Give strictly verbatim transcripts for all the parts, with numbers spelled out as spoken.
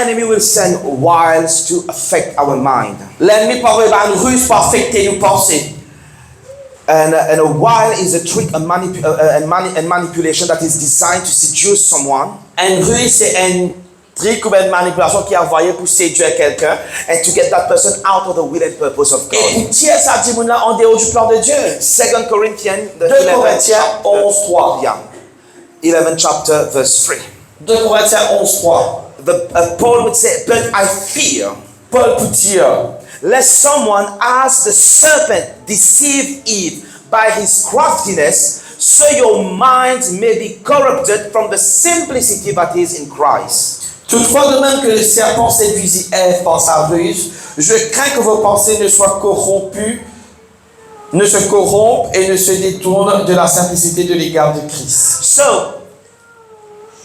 enemy will send wiles to affect our mind. Lennmi pou avoy bann riz pou afekte nou panse. And, uh, and a wile is a trick, a manip-, uh, uh, and mani-, and manipulation that is designed to seduce someone. Enn riz se enn trik ou enn manipilasion ki avoye pou sedwir kelkenn and to get that person out of the will and purpose of God. E pou tir sa dimoun la andeor di plan de Dieu. Second Corinthians, the De eleventh Korintien chapter. Onz trwa. Yeah. Eleven chapter, verse three. De Korintien onz trwa. The, uh, Paul would say, "But I fear," Pol pou dir, "lest someone, as the serpent deceived Eve by his craftiness, so your minds may be corrupted from the simplicity that is in Christ." Toutefois, de même que le serpent séduisit Ève par sa ruse, je crains que vos pensées ne soient corrompues ne se corrompent et ne se détournent de la simplicité de l'égard de Christ. So,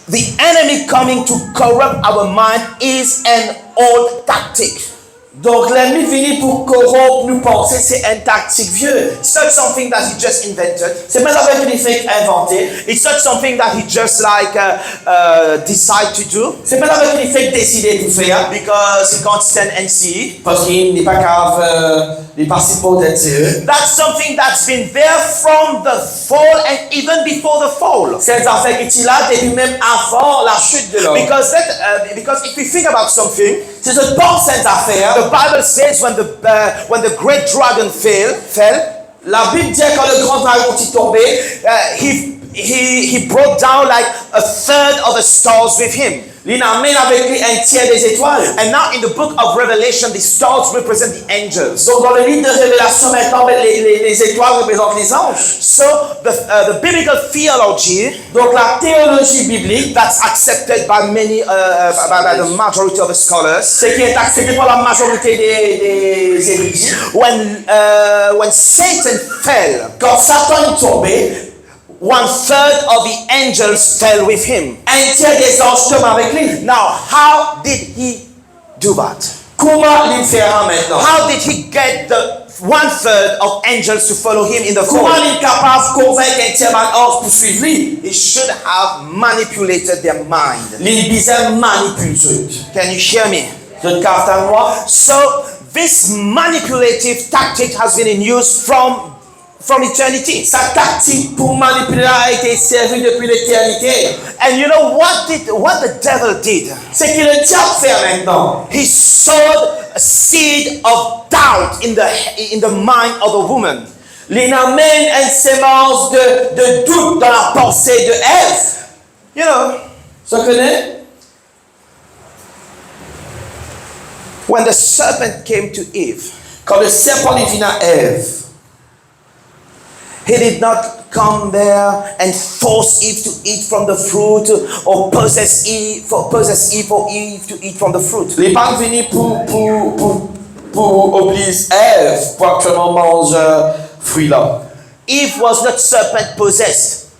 the enemy coming to corrupt our mind is an old tactic. Donk, lennmi vini pou koronp nou panse, se enn taktik vie. It's not something that he just invented. Se pa zafar ki li fek invante. It's not something that he just, like, uh, uh, decide to do. Se pa zafar ki li fek deside pou fer. Because he can't stand and see. Parski li pa kapav, euh, li pa siport enn sere. That's something that's been there from the fall and even before the fall. Se enn zafer ki ti la depi mem avan lasit de lom. Because that, uh, because if we think about something, Si zot pans enn zafer, the Bible says when the, uh, when the great dragon fell, fell, Labib dir kan legran dragon ti tonbe, uh, he, he, he brought down, like, a third of the stars with him. Li amenn avek li enn tier de zetwal. And now in the book of Revelation, the stars represent the angels. Donk, dan leliv de Revelasion, aster, le, le, lezetwal reprezant lezanz. So, the, uh, the biblical theology Donk, lateolozi biblik that's accepted by many, uh, uh, by, by the majority of the scholars. Seki aksepte par lamazorite de, de zeridi. When, uh, when Satan fell, Kan Satan tonbe, one third of the angels fell with him. Enn tier dezanz tonbe avek li. Now, how did he do that? Kouma li fer sa aster? How did he get the one third of angels to follow him in the fall? Kouma li kapav konvink enn tier bann anz pou swiv li? He should have manipulated their mind. Li bizin manipil zot. Can you hear me? Zot kapav tann mwa? So, this manipulative tactic has been in use from from eternity. Sa taktik pou manipile la ete servi depi leternite. And you know what did, what the devil did? Seki lediab fer aster? He sowed a seed of doubt in the, in the mind of the woman. Li amenn enn semans de, de dout dan lapanse de Èv. You know, Zot kone? When the serpent came to Eve, Kan leserpan li vinn a Èv, he did not come there and force Eve to eat from the fruit or possess Eve, for, possess Eve or Eve to eat from the fruit. Li pa vini pou, pou, pou, pou obliz Èv pou aktielman manz, euh, fri la. Eve was not serpent possessed.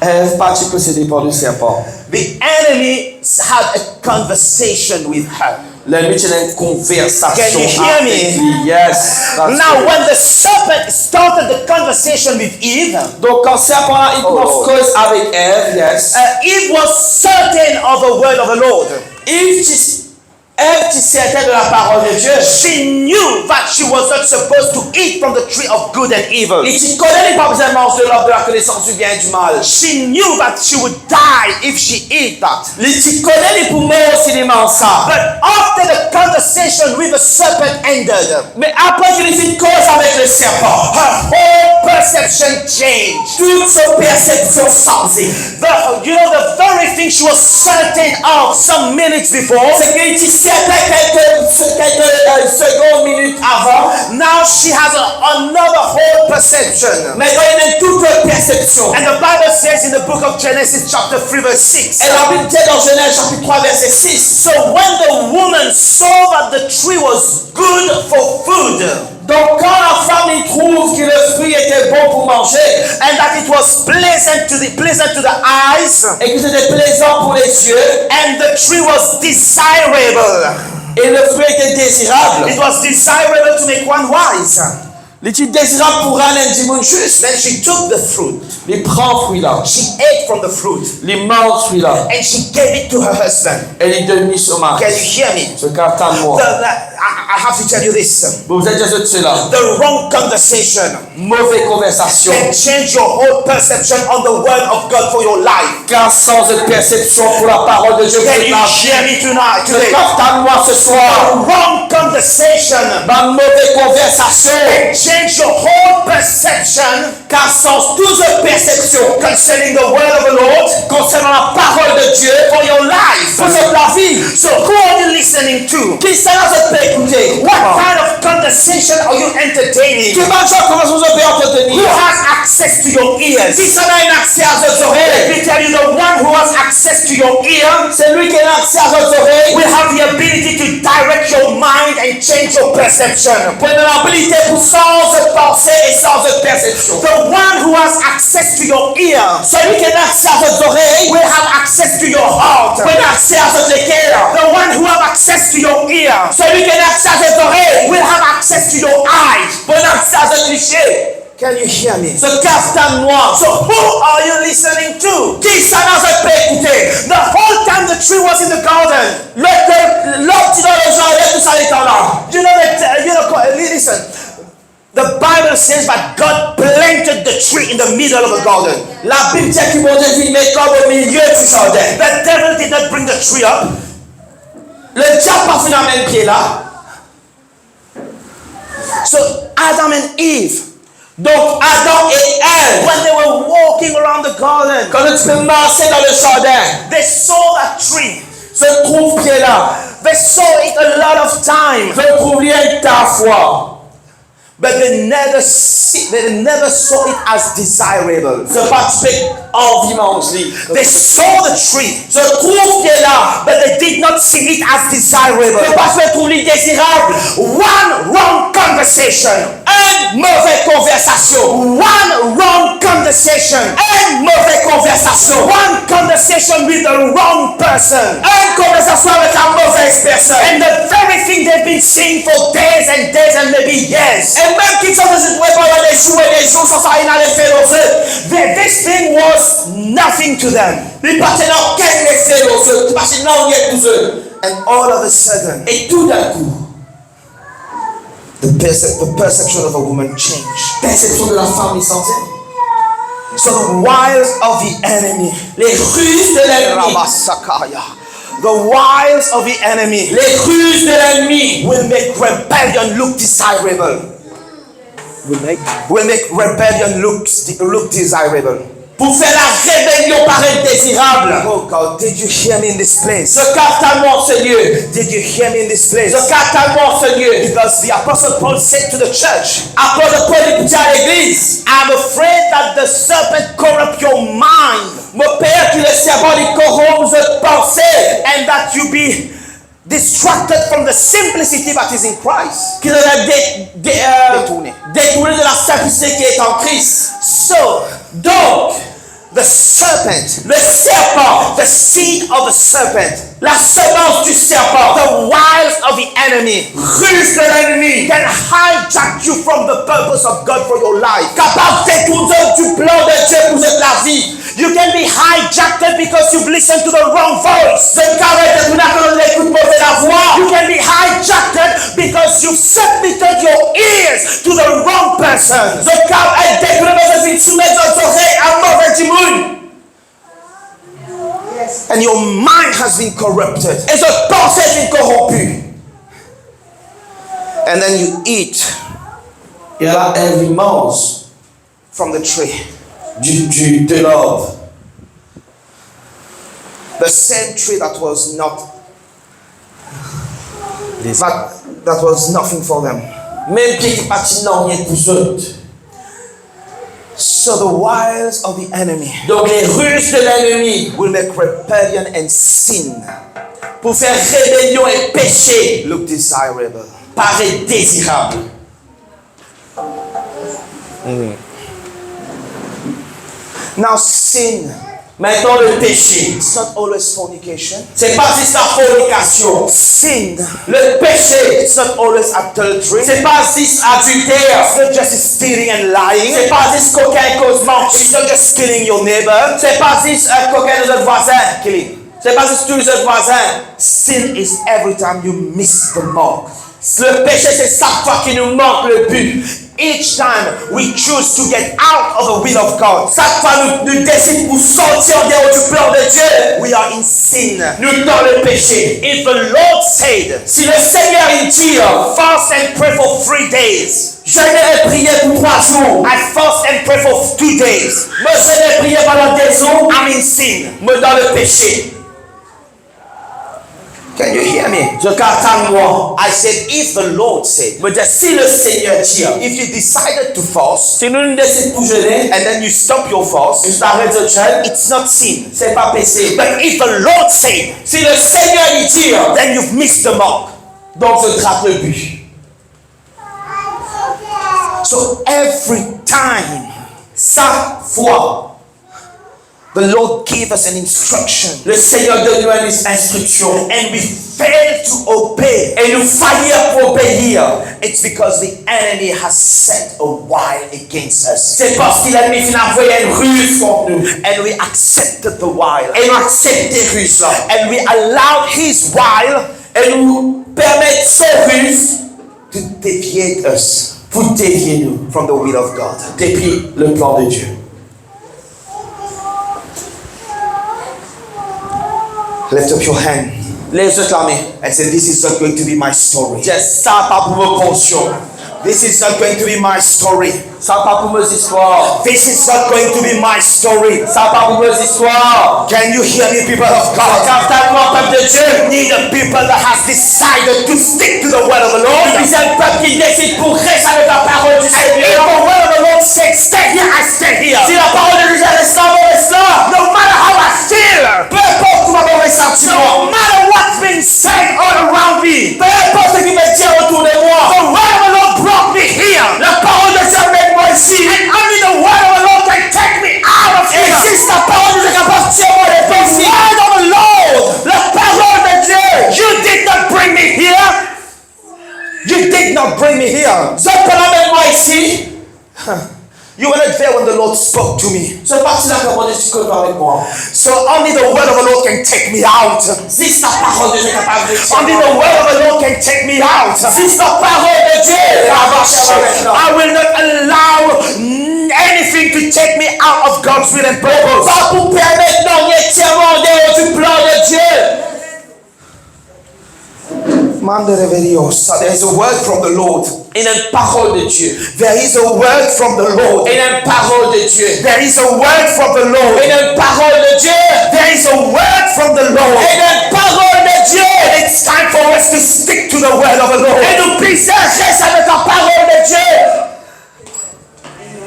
Èv pa ti posede par leserpan. The enemy had a conversation with her. Lennmi ti ena enn konversasion avek li. Can you hear me? Yes, that's good. Now, when the serpent started the conversation with Eve, Donk, kan serpan la, li koumans koz avek Èv, yes. Uh, Eve was certain of the word of the Lord. Eve ti Èv ti serten de laparol de Die. She knew that she was not supposed to eat from the tree of good and evil. Li ti kone li pa bizin manz de larb de lakonesans dibien e dimal. She knew that she would die if she ate that. Li ti kone li pou mor si li manz sa. But after the conversation with the serpent ended, Me apre ki li finn koz avek leserpan, her whole perception changed. Tout so persepsion sanze. The, you know, the very thing she was certain of some minutes before, Seki li ti serten kelke, kelke, euh, segond, minit avan, now she has a, another whole perception. Aster li ena enn tou lot persepsion. And the Bible says in the book of Genesis chapter three verse six, E Labib dir dan Zenez sapit trwa verse sis. So when the woman saw that the tree was good for food, Donk, kan lafam li trouv ki lefri ete bon pou manze, and that it was pleasant to the, pleasant to the eyes, e ki sete plezan pou lezie, and the tree was desirable. E lefri ete dezirab. It was desirable to make one wise. Li ti dezirab pou rann enn dimoun zis. Then she took the fruit. Li pran fwi la. She ate from the fruit. Li manz fwi la. And she gave it to her husband. E li donn li so mari. Can you hear me? Zot kapav tann mwa. The, the, I, I have to tell you this. Mo bizin dir zot sela. The wrong conversation Move konversasion can change your whole perception on the word of God for your life. Kapav sanz persepsion pou laparol de Die pou zot lavi. Can you hear me tonight, today? Zot kapav tann mwa seswar. The wrong conversation Bann move konversasion can change your whole perception kapav sanz tou zot persepsion concerning the word of the Lord konsernan laparol de Die for your life. Pou zot lavi. So who are you listening to? Kisannla zot pe ekoute? What kind of conversation are you entertaining? Ki bann zanr konversasion zot pe antreteni? Who has access to your ears? Kisannla ena akse a zot zorey? Let me tell you, the one who has access to your ear Selwi ki ena akse a zot zorey will have the ability to direct your mind and change your perception. Pou ena labilite pou sanz zot panse e sanz zot persepsion. The one who has access to your ear Selwi ki ena akse a zot zorey will have access to your heart. Pou ena akse a zot leker. The one who have access to your ear Selwi ki ena akse a zot zorey will have access to your eyes. Pou ena akse a zot lizie. Can you hear me? Zot kapav tann mwa. So who are you listening to? Kisannla zot pe ekoute? The whole time the tree was in the garden, Lot, Lot ti dan lezardin tou sa letan la. You know that, uh, you know, co-, li-, listen. The Bible says that God planted the tree in the middle of the garden. Labib dir ki Bondie finn met lab omilie di zardin. The devil did not bring the tree up. Lediab pa finn amenn pie la. So Adam and Eve, Donk, Adam e Ev, when they were walking around the garden, kan zot ti pe marse dan lezardin, they saw that tree. Zot trouv pie la. They saw it a lot of time. Zot trouv li enn ta fwa. But they never see, they never saw it as desirable. Zot pa ti pe anvi manz li. They saw the tree. Zot trouv pie la. But they did not see it as desirable. Zot pa ti pe trouv li dezirab. One wrong conversation. Enn move konversasion. One wrong conversation. Enn move konversasion. One conversation with the wrong person. Enn konversasion avek lamove personn. And the very thing they've been seeing for days and days and maybe years. E mem kiksoz zot pe vwar de zour e de zour, sa, sa ena lefe lor zot. Th-, this thing was nothing to them. Li pa ti ena okenn lefe lor zot, li pa ti ena nanye pou zot. And all of a sudden, E toudinkou, the percep-, the perception of a woman changed. Persepsion de lafam li sanze. So the wiles of the enemy, Les ruses de l'ennemi. Rabasakaya. The wiles of the enemy Les ruses de l'ennemi. will make rebellion look desirable. Will make, will make rebellion look, look desirable. Pou fer larebelion paret dezirab. Oh God, did you hear me in this place? Zot kapav tann mwa dan se lie. Did you hear me in this place? Zot kapav tann mwa dan se lie. Because the Apostle Paul said to the church, Apot Pol li pou dir legliz, "I'm afraid that the serpent corrupt your mind." Mo per ki leserpan li koronp zot panse. And that you be distracted from the simplicity that is in Christ. Ki zot de-, de-, euh, Detourne. Detourne de la simplicité qui est en Christ. So, Donk, the serpent, leserpan, the seed of the serpent, lasemans di serpan, the wiles of the enemy, ruse de lennmi, can hijack you from the purpose of God for your life. Kapav detourn zot di plan de Die pou zot lavi. You can be hijacked because you've listened to the wrong voice. Zot kapav detourn akoz zot ekout move lavwa. You can be hijacked because you've submitted your ears to the wrong person. Zot kapav detourne, zot finn soumet zot zorey a move dimoun. And your mind has been corrupted. E zot panse finn koronpi. And then you eat. E la, Ev inn manz from the tree. Di, di, de larb. The same tree that was not, that, that was nothing for them. Mem pie ki pa ti nanye pou zot. So the wiles of the enemy Donk, les ruses de l'ennemi will make rebellion and sin. Pou fer rebelion e pese Look desirable. Paret dezirab. Now sin Maintenant, le péché, it's not always fornication. C'est pas juste la fornication. Sin, le péché, it's not always adultery. C'est pas juste adultère. It's not just stealing and lying. C'est pas juste coquin, cause, manti. It's not just killing your neighbor. C'est pas juste, euh, coquin de notre voisin. Killing. C'est pas juste tuer notre voisin. Sin is every time you miss the mark. Le péché, c'est chaque fois que nous manque le but. Each time we choose to get out of the will of God. Chaque fois nou, nou desid pou sorti andeyor du plan de Dieu, we are in sin. Nou dan le péché. If the Lord said, si le Seigneur il dit, fast and pray for three days, jeûne et priez pour trois jours, I fast and pray for two days, mo jeûne et priye pandan de zour, I'm in sin. Mo dan le péché. Can you hear me? Zot kapav tann mwa? I said, if the Lord said, mo dir, si le Seigneur dir, if you decided to fast, si nou, nou desid pou zene, and then you stop your fast, e zot aret zot jeûne, it's not sin. Se pa pese. But if the Lord said, si le Seigneur li dir, then you've missed the mark. Donk zot rat le bi. So every time, chaque fois, the Lord gave us an instruction, le Seigneur donn nou enn instriksion, and we fail to obey, e nou fail pou obeir, it's because the enemy has set a wile against us. Se parski lennmi finn avoy enn riz kont nou. And we accepted the wile. E nou aksepte riz la. And we allowed his wile. E nou permet so riz to deviate us, pou devie nou from the will of God, depi le plan de Dieu. Lift up your hand. Lev zot lame. And say, this is not going to be my story. Dir, sa pa pou mo kansion. This is not going to be my story. Sa pa pou mo zistwar. This is not going to be my story. Sa pa pou mo zistwar. Can you hear me, people of God? Kapav tann mwa, pep de Dieu? We need a people that has decided to stick to the word of the Lord. Nou bizin enn pep ki desid pou res avek laparol di Segner. And if the word of the Lord said, stay here, I stay here. Si laparol de Dieu dir, res la, mo res la. No matter how I feel, pe inport kouma mo resanti mwa, no matter what's been said all around me, pe inport seki pe dir otour de mwa, the word of the Lord brought me here. Laparol de Dieu amenn mwa isi. And only the word of the Lord can take me out of here. E zis laparol de Dieu kapav tir mwa de isi. The word of the Lord, laparol de Dieu. You did not bring me here. You did not bring me here. Zot pa'nn amenn mwa isi. You were not there when the Lord spoke to me. Zot pa ti la kan Bondie ti koz avek mwa. So only the word of the Lord can take me out. Zis laparol de Dieu kapav tir mwa. Only the word of the Lord can take me out. Zis laparol de Dieu. I will not allow anything to take me out of God's will and purpose. Mo pa pou permet nanye tir mwa andeyor di plan de Dieu. Mande reveriosa, there is a word from the Lord. Ena enn parol de Dieu. There is a word from the Lord. Ena enn parol de Dieu. There is a word from the Lord. Ena enn parol de Dieu. There is a word from the Lord. Ena enn parol de Dieu. And it's time for us to stick to the word of the Lord. E nou bizin res avek laparol de Dieu.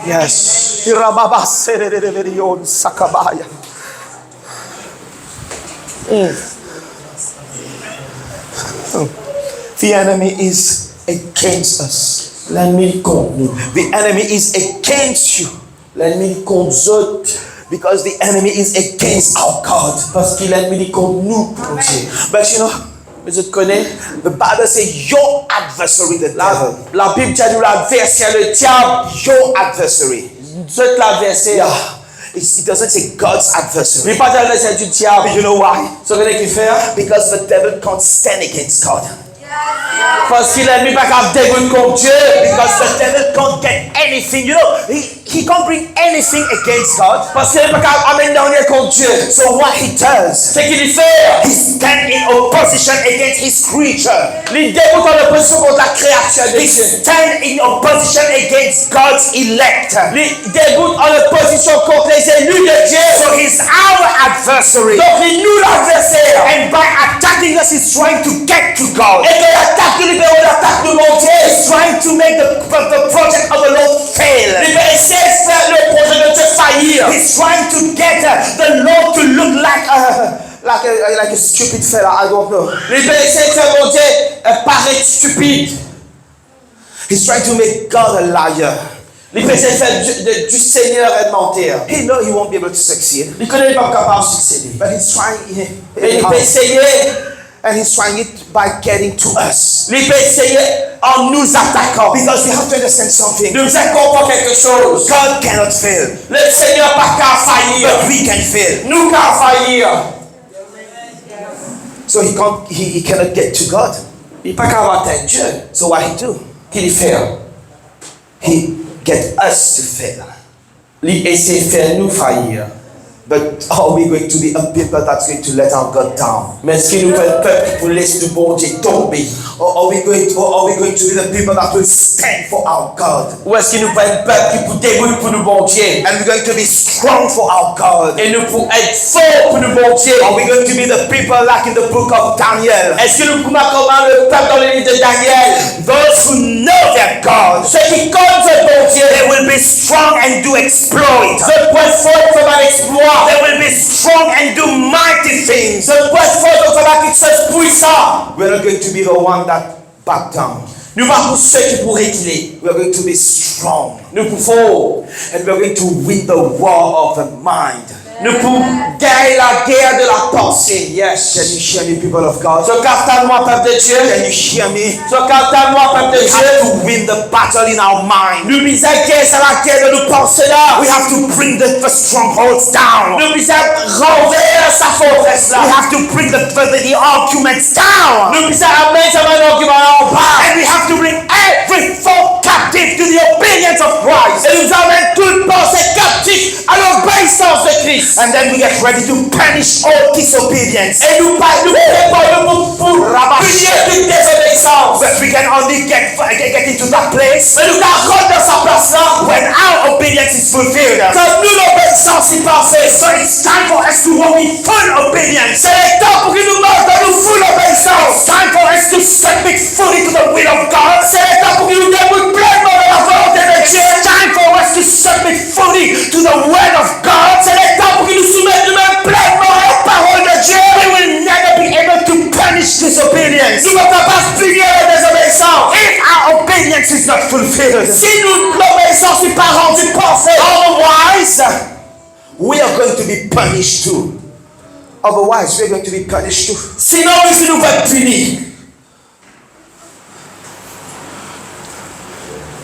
Yes. Irababa serereverion sakabaya. Mm. The enemy is against us. Lennmi kont nou. The enemy is against you. Lennmi kont zot. Because the enemy is against our God. Parski lennmi kont nou, Bondie. But you know, Me zot kone, the Bible say your adversary, the devil. Labib dir nou ladverser, lediab. Your adversary. Zot ladverser. Yeah. It's, it doesn't say God's adversary. Li pa dir ladverser di diab. You know why? Zot kone kifer? Because the devil can't stand against God. Parski lennmi pa kapav debout kont Dieu. Because the devil can't get anything. You know, he, He can't bring anything against God. Parski li pa kapav amenn nanye kont Dieu. So what he does, seki li fer, he stand in opposition against his creature. Li debout an opozision kont lakreatir de Dieu. He stand in opposition against God's elect. Li debout an opozision kont lezeli de Dieu. So he's our adversary. Donk li nou ladverser. And by attacking us, he's trying to get to God. E kan li atak nou, li pe rod atak nou Bondie. He's trying to make the, the, the project of the Lord fail. Li pe esey fer le proze de Dieu faillir. He's trying to get, uh, the Lord to look like a, like a, like a stupid fella, I don't know. Li pe esey fer Bondie, euh, paret stipid. He's trying to make God a liar. Li pe esey fer du, de, du Seigneur un menteur. He know he won't be able to succeed. Li kone li pa kapav siksede. But he's trying, he, he, Me li pe eseye. And he's trying it by getting to us. Li pe eseye an nou atakan. Because we have to understand something. Nou bizin konpran kiksoz. God cannot fail. Lesegner pa kapav fayir. But we can fail. Nou kapav fayir. So he can't, he, he cannot get to God. Li pa kapav atenn Die. So what he do? Ki li fer? He get us to fail. Li esey fer nou fayir. But are we going to be a people that's going to let our God down? Me eski nou pou enn pep ki pou les nou Bondie tonbe? Or are we going to, or are we going to be the people that will stand for our God? Ou eski nou pou enn pep ki pou debout pou nou Bondie? And we're going to be strong for our God. E nou pou et for pou nou Bondie? Are we going to be the people like in the book of Daniel? Eski nou pou kouma le pep dan leliv de Daniel? Those who know their God, Seki konn zot Bondie, they will be strong and do exploit. Zot pou et for, fer bann explwa. They will be strong and do mighty things. Zot pou et for, zot pou fer bann kiksoz pwisan. We're not going to be the one that back down. Nou pa pou seki pou rekile. We're going to be strong. Nou pou for. And we're going to win the war of the mind. Nou pou gagn lager de lapanse. Yes. Can you hear me, people of God? Zot kapav tann mwa, pep de Die? Can you hear me? Zot kapav tann mwa, pep de Die? We have to win the battle in our mind. Nou bizin gagn sa lager dan nou panse la. We have to bring the, the strongholds down. Nou bizin ranvers sa fortres la. We have to bring the, the, the arguments down. Nou bizin amenn sa bann argiman la anba. And we have to bring every thought captive to the obedience of Christ. E nou bizin amenn tou panse kaptif a lobeisans de Kris. And then we get ready to punish all disobedience. E nou pa, nou prepar nou pou, pou pini tou dezobeisans. But we can only get, get, get into that place. Me nou kapav rant dan sa plas la when our obedience is fulfilled. Kan nou lobeisans inn pase. So it's time for us to walk in full obedience. Se letan pou ki nou mars dan nou full obeisans. It's time for us to submit fully to the will of God. Se letan pou ki nou debout plenman dan lavolonte de Die. It's time for us to submit fully to the word of God. Se letan pou ki nou soumet noumem plenman a laparol de Die. We will never be able to punish disobedience. Nou pa kapav pini ladezobeisans. If our obedience is not fulfilled, Si nou lobeisans li pa randi parfe, otherwise, we are going to be punished too. Otherwise, we are going to be punished too. Sinon, nou, nou va pini.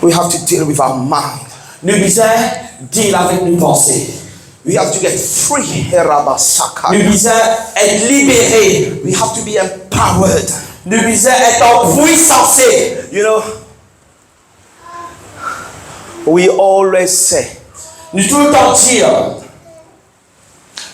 We have to deal with our mind. Nou bizin deal avek nou panse. We have to get free. Herabasaka. Nou bizin et libere. We have to be empowered. Nou bizin et an pwisanse. You know, we always say, Nou toultan dir,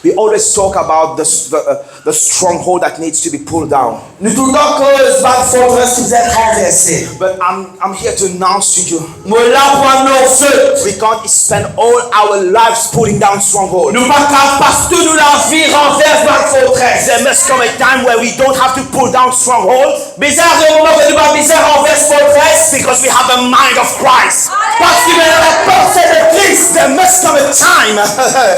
we always talk about the, the, uh, the stronghold that needs to be pulled down. Nou toultan koz bann fortres ki bizin ranverse. But I'm, I'm here to announce to you, Mo la pou anons zot. We can't spend all our lives pulling down strongholds. Nou pa kapav pas tou nou lavi ranvers bann fortres. There must come a time where we don't have to pull down strongholds. Bizin ariv moman ki nou pa bizin ranvers fortres. Because we have the mind of Christ. Parski nou ena lapanse de Kris. There must come a time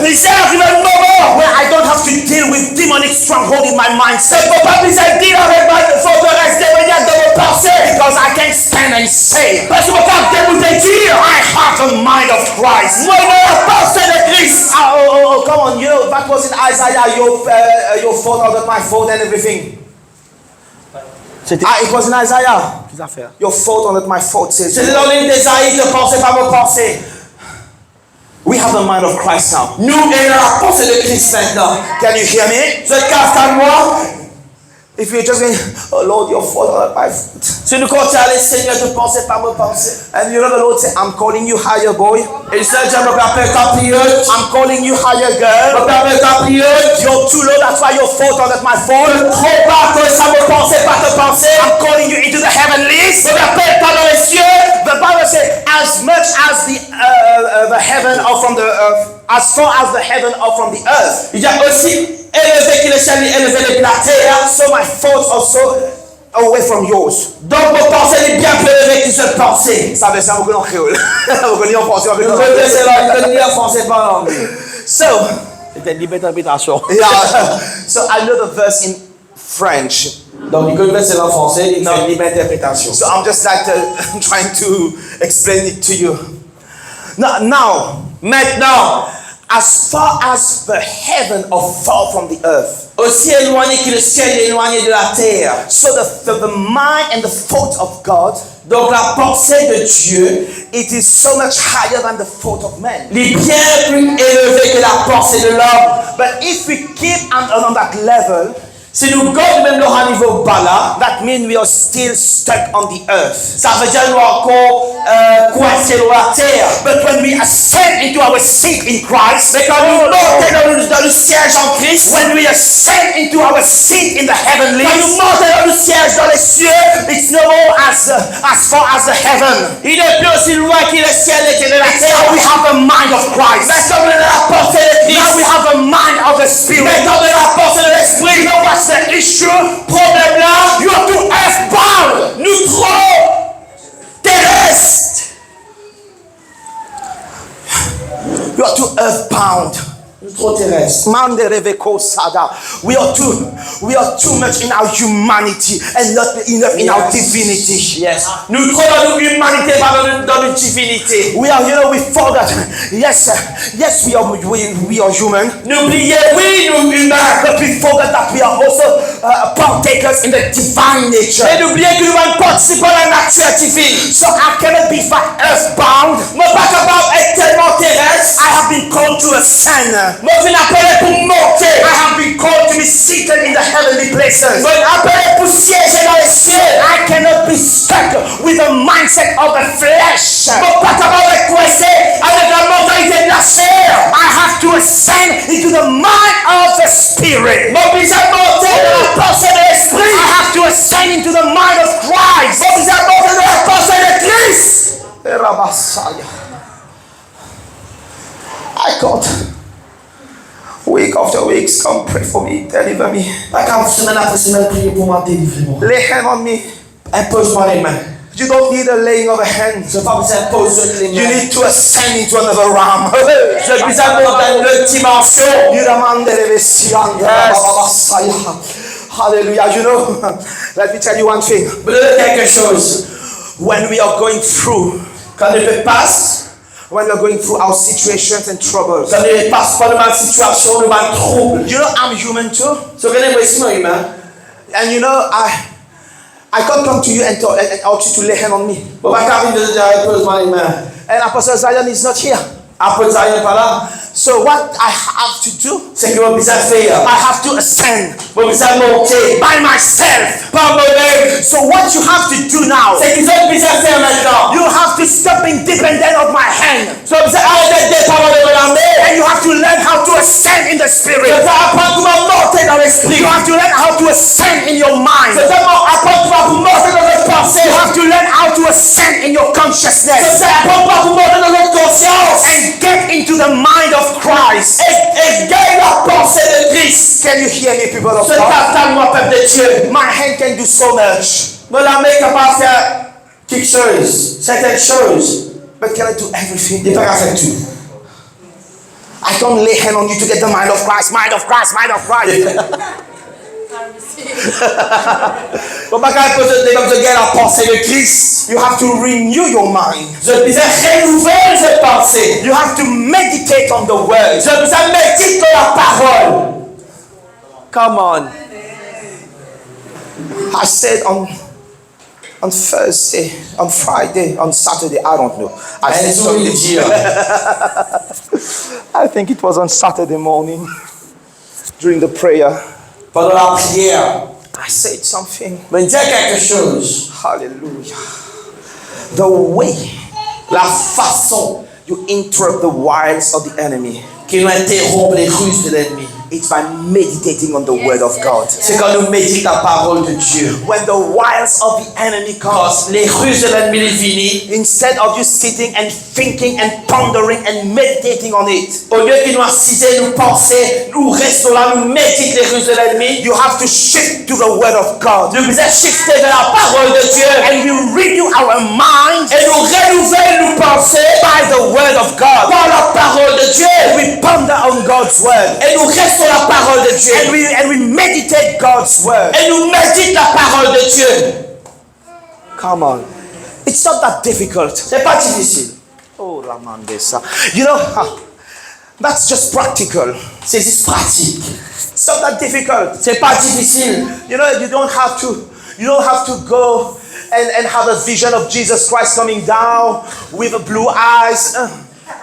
Bizin ariv enn moman where I don't have to deal with demonic stronghold in my mindset. Mo pa bizin deal avek bann forteres demoniak dan mo panse. Because I can stand and say, Parski mo kapav debout e dir, I have the mind of Christ. Mo ena lapanse de Kris. Ah, oh, oh, oh, come on, you know, that was in Isaiah, your, uh, uh, your thought are not my thought and everything. C'était Ah, it was in Isaiah. Ki zafer? Your thought are not my thought, says Se te dan leliv Ezai, to panse pa mo panse. We have the mind of Christ now. Nou ena lapanse de Kris mintnan. Can you hear me? Zot kapav tann mwa? If you're just going, "Oh Lord, your thought are not my thought." Si nou kontign ale, Segner, to panse pa mo panse. And you know the Lord say, "I'm calling you higher, boy." E Segner dir, mo pe apel twa pli o. "I'm calling you higher, girl." Mo pe apel twa pli o. You're too low, that's why your thought are not my thought. To tro ba, akoz sa mo panse pa to panse. I'm calling you into the heavenlies. Mo pe apel twa dan lesie. The Bible says, "As much as the, uh, uh, the heaven are from the, uh, as far as the heaven are from the earth." Li dir, osi eleve ki lesiel li eleve depi later, so my thoughts are so away from yours. Donk, mo panse li bien pli eleve ki zot panse. Sa verse la, mo konn an kreol. Mo konn li an franse, mo konn li an franse. Li konn li an franse, pa an angle. So, C'était une libre interprétation. Yeah. So I know the verse in French. Donk, li konn verse la an franse, li No. fer libre interprétation. So I'm just like, uh, trying to explain it to you. Now, now, maintenant, as far as the heaven are far from the earth, osi elwagne ki lesiel elwagne de later, so the, the, the mind and the thought of God, donk lapanse de Dieu, it is so much higher than the thought of man. Li bien pli eleve ki lapanse de lom. But if we keep on, on, on that level, Si nou gard mem lor sa nivo ba la, that means we are still stuck on the earth. Savedir nou ankor, euh, kwinse lor later. But when we ascend into our seat in Christ, Me kan nou monte dan nou, dan nou siez an Kris, when we ascend into our seat in the heavenlies, kan nou monte dan nou siez dan lesiel, it's no more as, uh, as far as the heaven. Li nepli osi lwin ki lesiel e ki later. Now we have the mind of Christ. Maintenant, nou ena lapanse de Kris. Now we have the mind of the Spirit. Maintenant, nou ena lapanse de Lespri. You know what's the issue? Problem la, you are too earthbound. Nou tro teres. You are too earthbound. Nou tro teres. Mande reveko sada. We are too, we are too much in our humanity and not enough in our divinity. Yes. Nou tro dan nou imanite, pa dan nou, dan nou divinite. We are, you know, we forgot. Yes, yes, we are, we, we are human. Nou bliye, wi, nou imin. But we forgot that we are also, uh, partakers in the divine nature. Me nou bliye ki nou bann partisipan lanatir divin. So I cannot be fa-, earthbound. Mo pa kapav et telman teres. I have been called to ascend. Mo finn apele pou monte. I have been called to be seated in the heavenly places. Mo apele pou sieze dan lesiel. I cannot be stuck with the mindset of the flesh. Mo pa kapav res kwinse avek lamantalite de laser. I have to ascend into the mind of the Spirit. Mo bizin monte dan lapanse de Lespri. I have to ascend into the mind of Christ. Mo bizin monte dan lapanse de Kris. Erabasaya. I can't. Week after weeks, come pray for me, deliver me. Pa kapav semenn apre semenn priye pou mwa, delivre mwa. Lay hand on me. Inpoz mwa lame. You don't need a laying of a hand. Zot pa bizin inpoz zot lame. You need to ascend into another realm. Zot bizin mont dan enn lot dimansion. Iramande levesianda. Yes. Hallelujah. You know, let me tell you one thing. Mo dir zot kiksoz. When we are going through, Kan nou pe pas, when we are going through our situations and troubles, kan nou pe pas par nou bann sitiasion, nou bann troub. You know, I'm human too. So, gete, mwa osi mo imin. And you know, I, I can't come to you and, to, and, and ask you to lay hand on me. Mo pa kapav vinn dir zot, "Poz mwa lame." And Apostle Zion is not here. Apot Zion pa la. So what I have to do, Seki mo bizin fer, I have to ascend. Mo bizin monte. By myself. Par momem. So what you have to do now, Seki zot bizin fer aster, you have to stop being dependent on my hand. Zot bizin aret depann de mo lame. And you have to learn how to ascend in the spirit. Zot bizin aprann kouma monte dan lespri. You have to learn how to ascend in your mind. Zot bizin aprann kouma pou monte dan zot panse. You have to learn how to ascend in your consciousness. Zot bizin aprann kouma pou monte dan zot konsians. And get into the mind of Christ. E, e gagn lapanse de Kris. Can you hear me, people of God? Zot kapav tann mwa, pep de Die? My hand can do so much. Mo lame kapav fer kiksoz, sertenn soz. But can I do everything? Li pa kapav fer tou. I can't lay hand on you to get the mind of Christ, mind of Christ, mind of Christ. Mo pa kapav poz zot lame, zot gagn lapanse de Kris. You have to renew your mind. Zot bizin renouvel zot panse. You have to meditate on the word. Zot bizin medit lor laparol. Come on. I said on, on Thursday, on Friday, on Saturday, I don't know. I said Enn zour li something. Dir. I think it was on Saturday morning during the prayer. Pandan lapriyer. I said something. Mo dir kiksoz. Hallelujah. The way, lafason you interrupt the wiles of the enemy, ki nou interonp leruz de lennmi, it's by meditating on the word of God. Se kan nou medit laparol de Die. When the wiles of the enemy comes, Kan leruz de lennmi li vini, instead of you sitting and thinking and pondering and meditating on it, olie ki nou asize, nou panse, nou res la, nou medit leruz de lennmi, you have to shift to the word of God. Nou bizin shifte ver laparol de Die. And we renew our minds E nou renouvel nou panse by the word of God. Par laparol de Die. We ponder on God's word. E nou res lor laparol de Die. And we, and we meditate God's word. E nou medit laparol de Die. Come on. It's not that difficult. Se pa difisil. Oh, la man de sa. You know, that's just practical. Se zis pratik. It's not that difficult. Se pa difisil. You know, you don't have to, you don't have to go and, and have a vision of Jesus Christ coming down with blue eyes. Uh,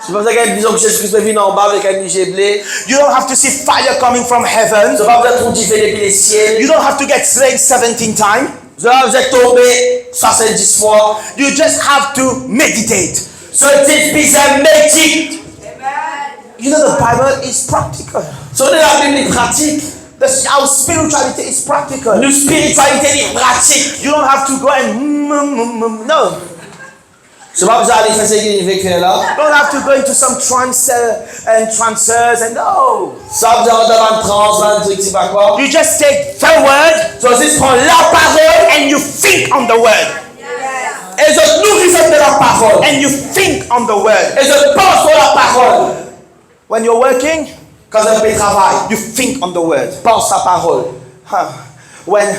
Se pa sa ki bizin ki Zezi Kri pe vinn anba avek enn lizie ble. You don't have to see fire coming from heaven. Zot pa bizin trouv dife depi lesiel. You don't have to get slain seventeen times. Zot pa bizin tonbe swasanndis fwa. You just have to meditate. Zot zis bizin medite. You know, the Bible is practical. Zot, Labib li pratik. The, our spirituality is practical. Nou spiritialite li pratik. You don't have to go and mm, mm, mm, mm, no. Zot pa bizin ale fer seki li fek fer la. Don't have to go into some trance, uh, and trances and no. Zot pa bizin rant dan bann trans, bann trik, sipa kwa. You just take the word. Zot zis pran laparol. And you think on the word. E zot nouri zot de laparol. And you think on the word. E zot pans lor laparol. When you're working, kan zot pe travay, you think on the word. Pans laparol. Huh. When,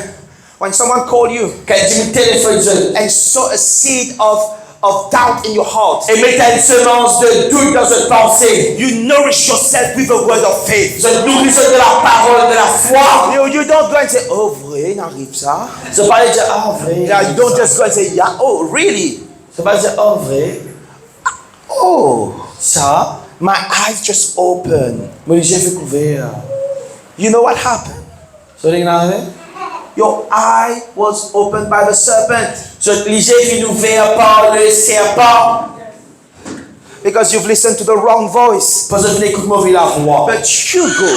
when someone call you, kan dimoun telefonn zot, and sow a seed of, of doubt in your heart, e met enn semans de dout dan zot panse, you nourish yourself with a word of faith. Zot nouri zot de laparol de lafwa. You, you don't go and say, "Oh, vre, inn ariv sa." Zot pa al dir, "Ah, vre." Yeah, you don't just go and say, "Yeah, oh, really?" Zot pa al dir, "Oh, vre." Oh, sa, my eyes just open. Mo lizie fek ouver. You know what happened? Zot inn arive? Your eye was opened by the serpent. Zot lizie finn ouver par le serpan. Because you've listened to the wrong voice. Parski zot finn ekout move lavwa. But you go.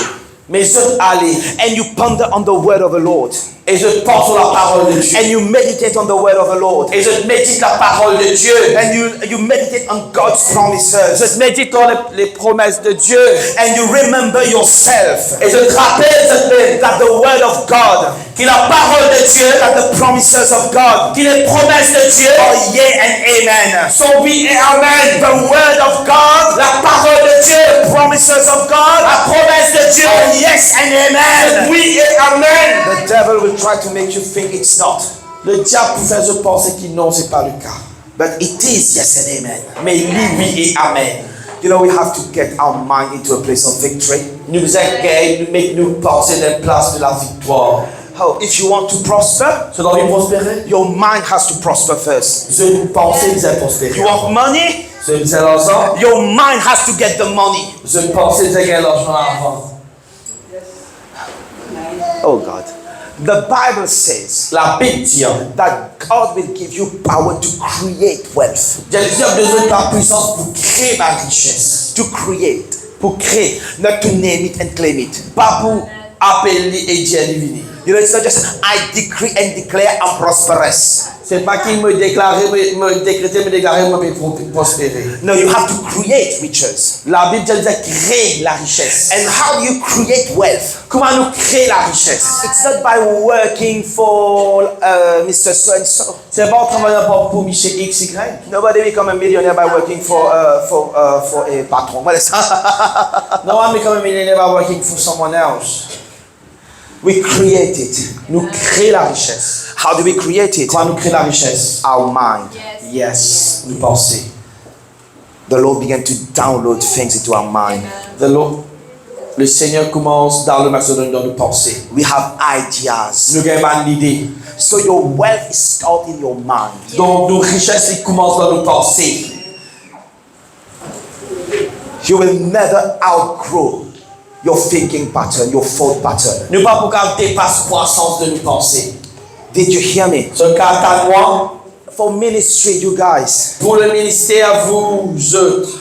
Me zot ale. And you ponder on the word of the Lord. E zot pans lor laparol de Die. And you meditate on the word of the Lord. E zot medit laparol de Die. And you, you meditate on God's promises. Zot medit lor le, le promes de Die. And you remember yourself. E zot rapel zotmem. That the word of God, ki laparol de Die, that the promises of God, ki le promes de Die, are yea and amen. Son wi e amen. The word of God, laparol de Die, the promises of God, lapromes de Die, are yes and amen. Wi e amen. The devil will try to make you think it's not. Lediab pou fer zot panse ki non, se pa le ka. But it is yes and amen. Me li wi e amen. You know, we have to get our mind into a place of victory. Nou bizin gagn, nou met nou panse dan plas de laviktwar. How? If you want to prosper, Si to anvi prospere, your mind has to prosper first. Zot panse bizin prospere. You want money? Zot bizin larzan? Your mind has to get the money. Zot panse bizin gagn larzan avan. Oh God. The Bible says, Labib dir, that God will give you power to create wealth. Bondie bizin donn zot lapwisans pou kree bann rises. To create. Pou kree. Not to name it and claim it. Pa pou apel li e dir li vini. You know, it's not just, "I decree and declare I'm prosperous." Se pa ki mo deklare, mo, mo dekrete, mo deklare mo pe pro-, prospere. No, you have to create riches. Labib dir, bizin kree larises. And how do you create wealth? Kouma nou kree larises? It's not by working for, uh, Mister So and so. Se pa an travay pou, pou misie X Y. Nobody become a millionaire by working for, uh, for, uh, for a patron. What is that? No one become a millionaire by working for someone else. We create it. Nou kree larises. How do we create it? Kouma nou kree larises? Our mind. Yes, nou panse. The Lord began to download things into our mind. The Lord, Lesegner koumans download bann seki dan nou panse. We have ideas. Nou gagn bann lide. So your wealth is stored in your mind. Donk nou rises li koumans dan nou panse. You will never outgrow your thinking pattern, your thought pattern. Nou pa pou kav depas krwasans de nou panse. Did you hear me? Zot kav tann mwa? For ministry, you guys. Pou le minister, vous autres.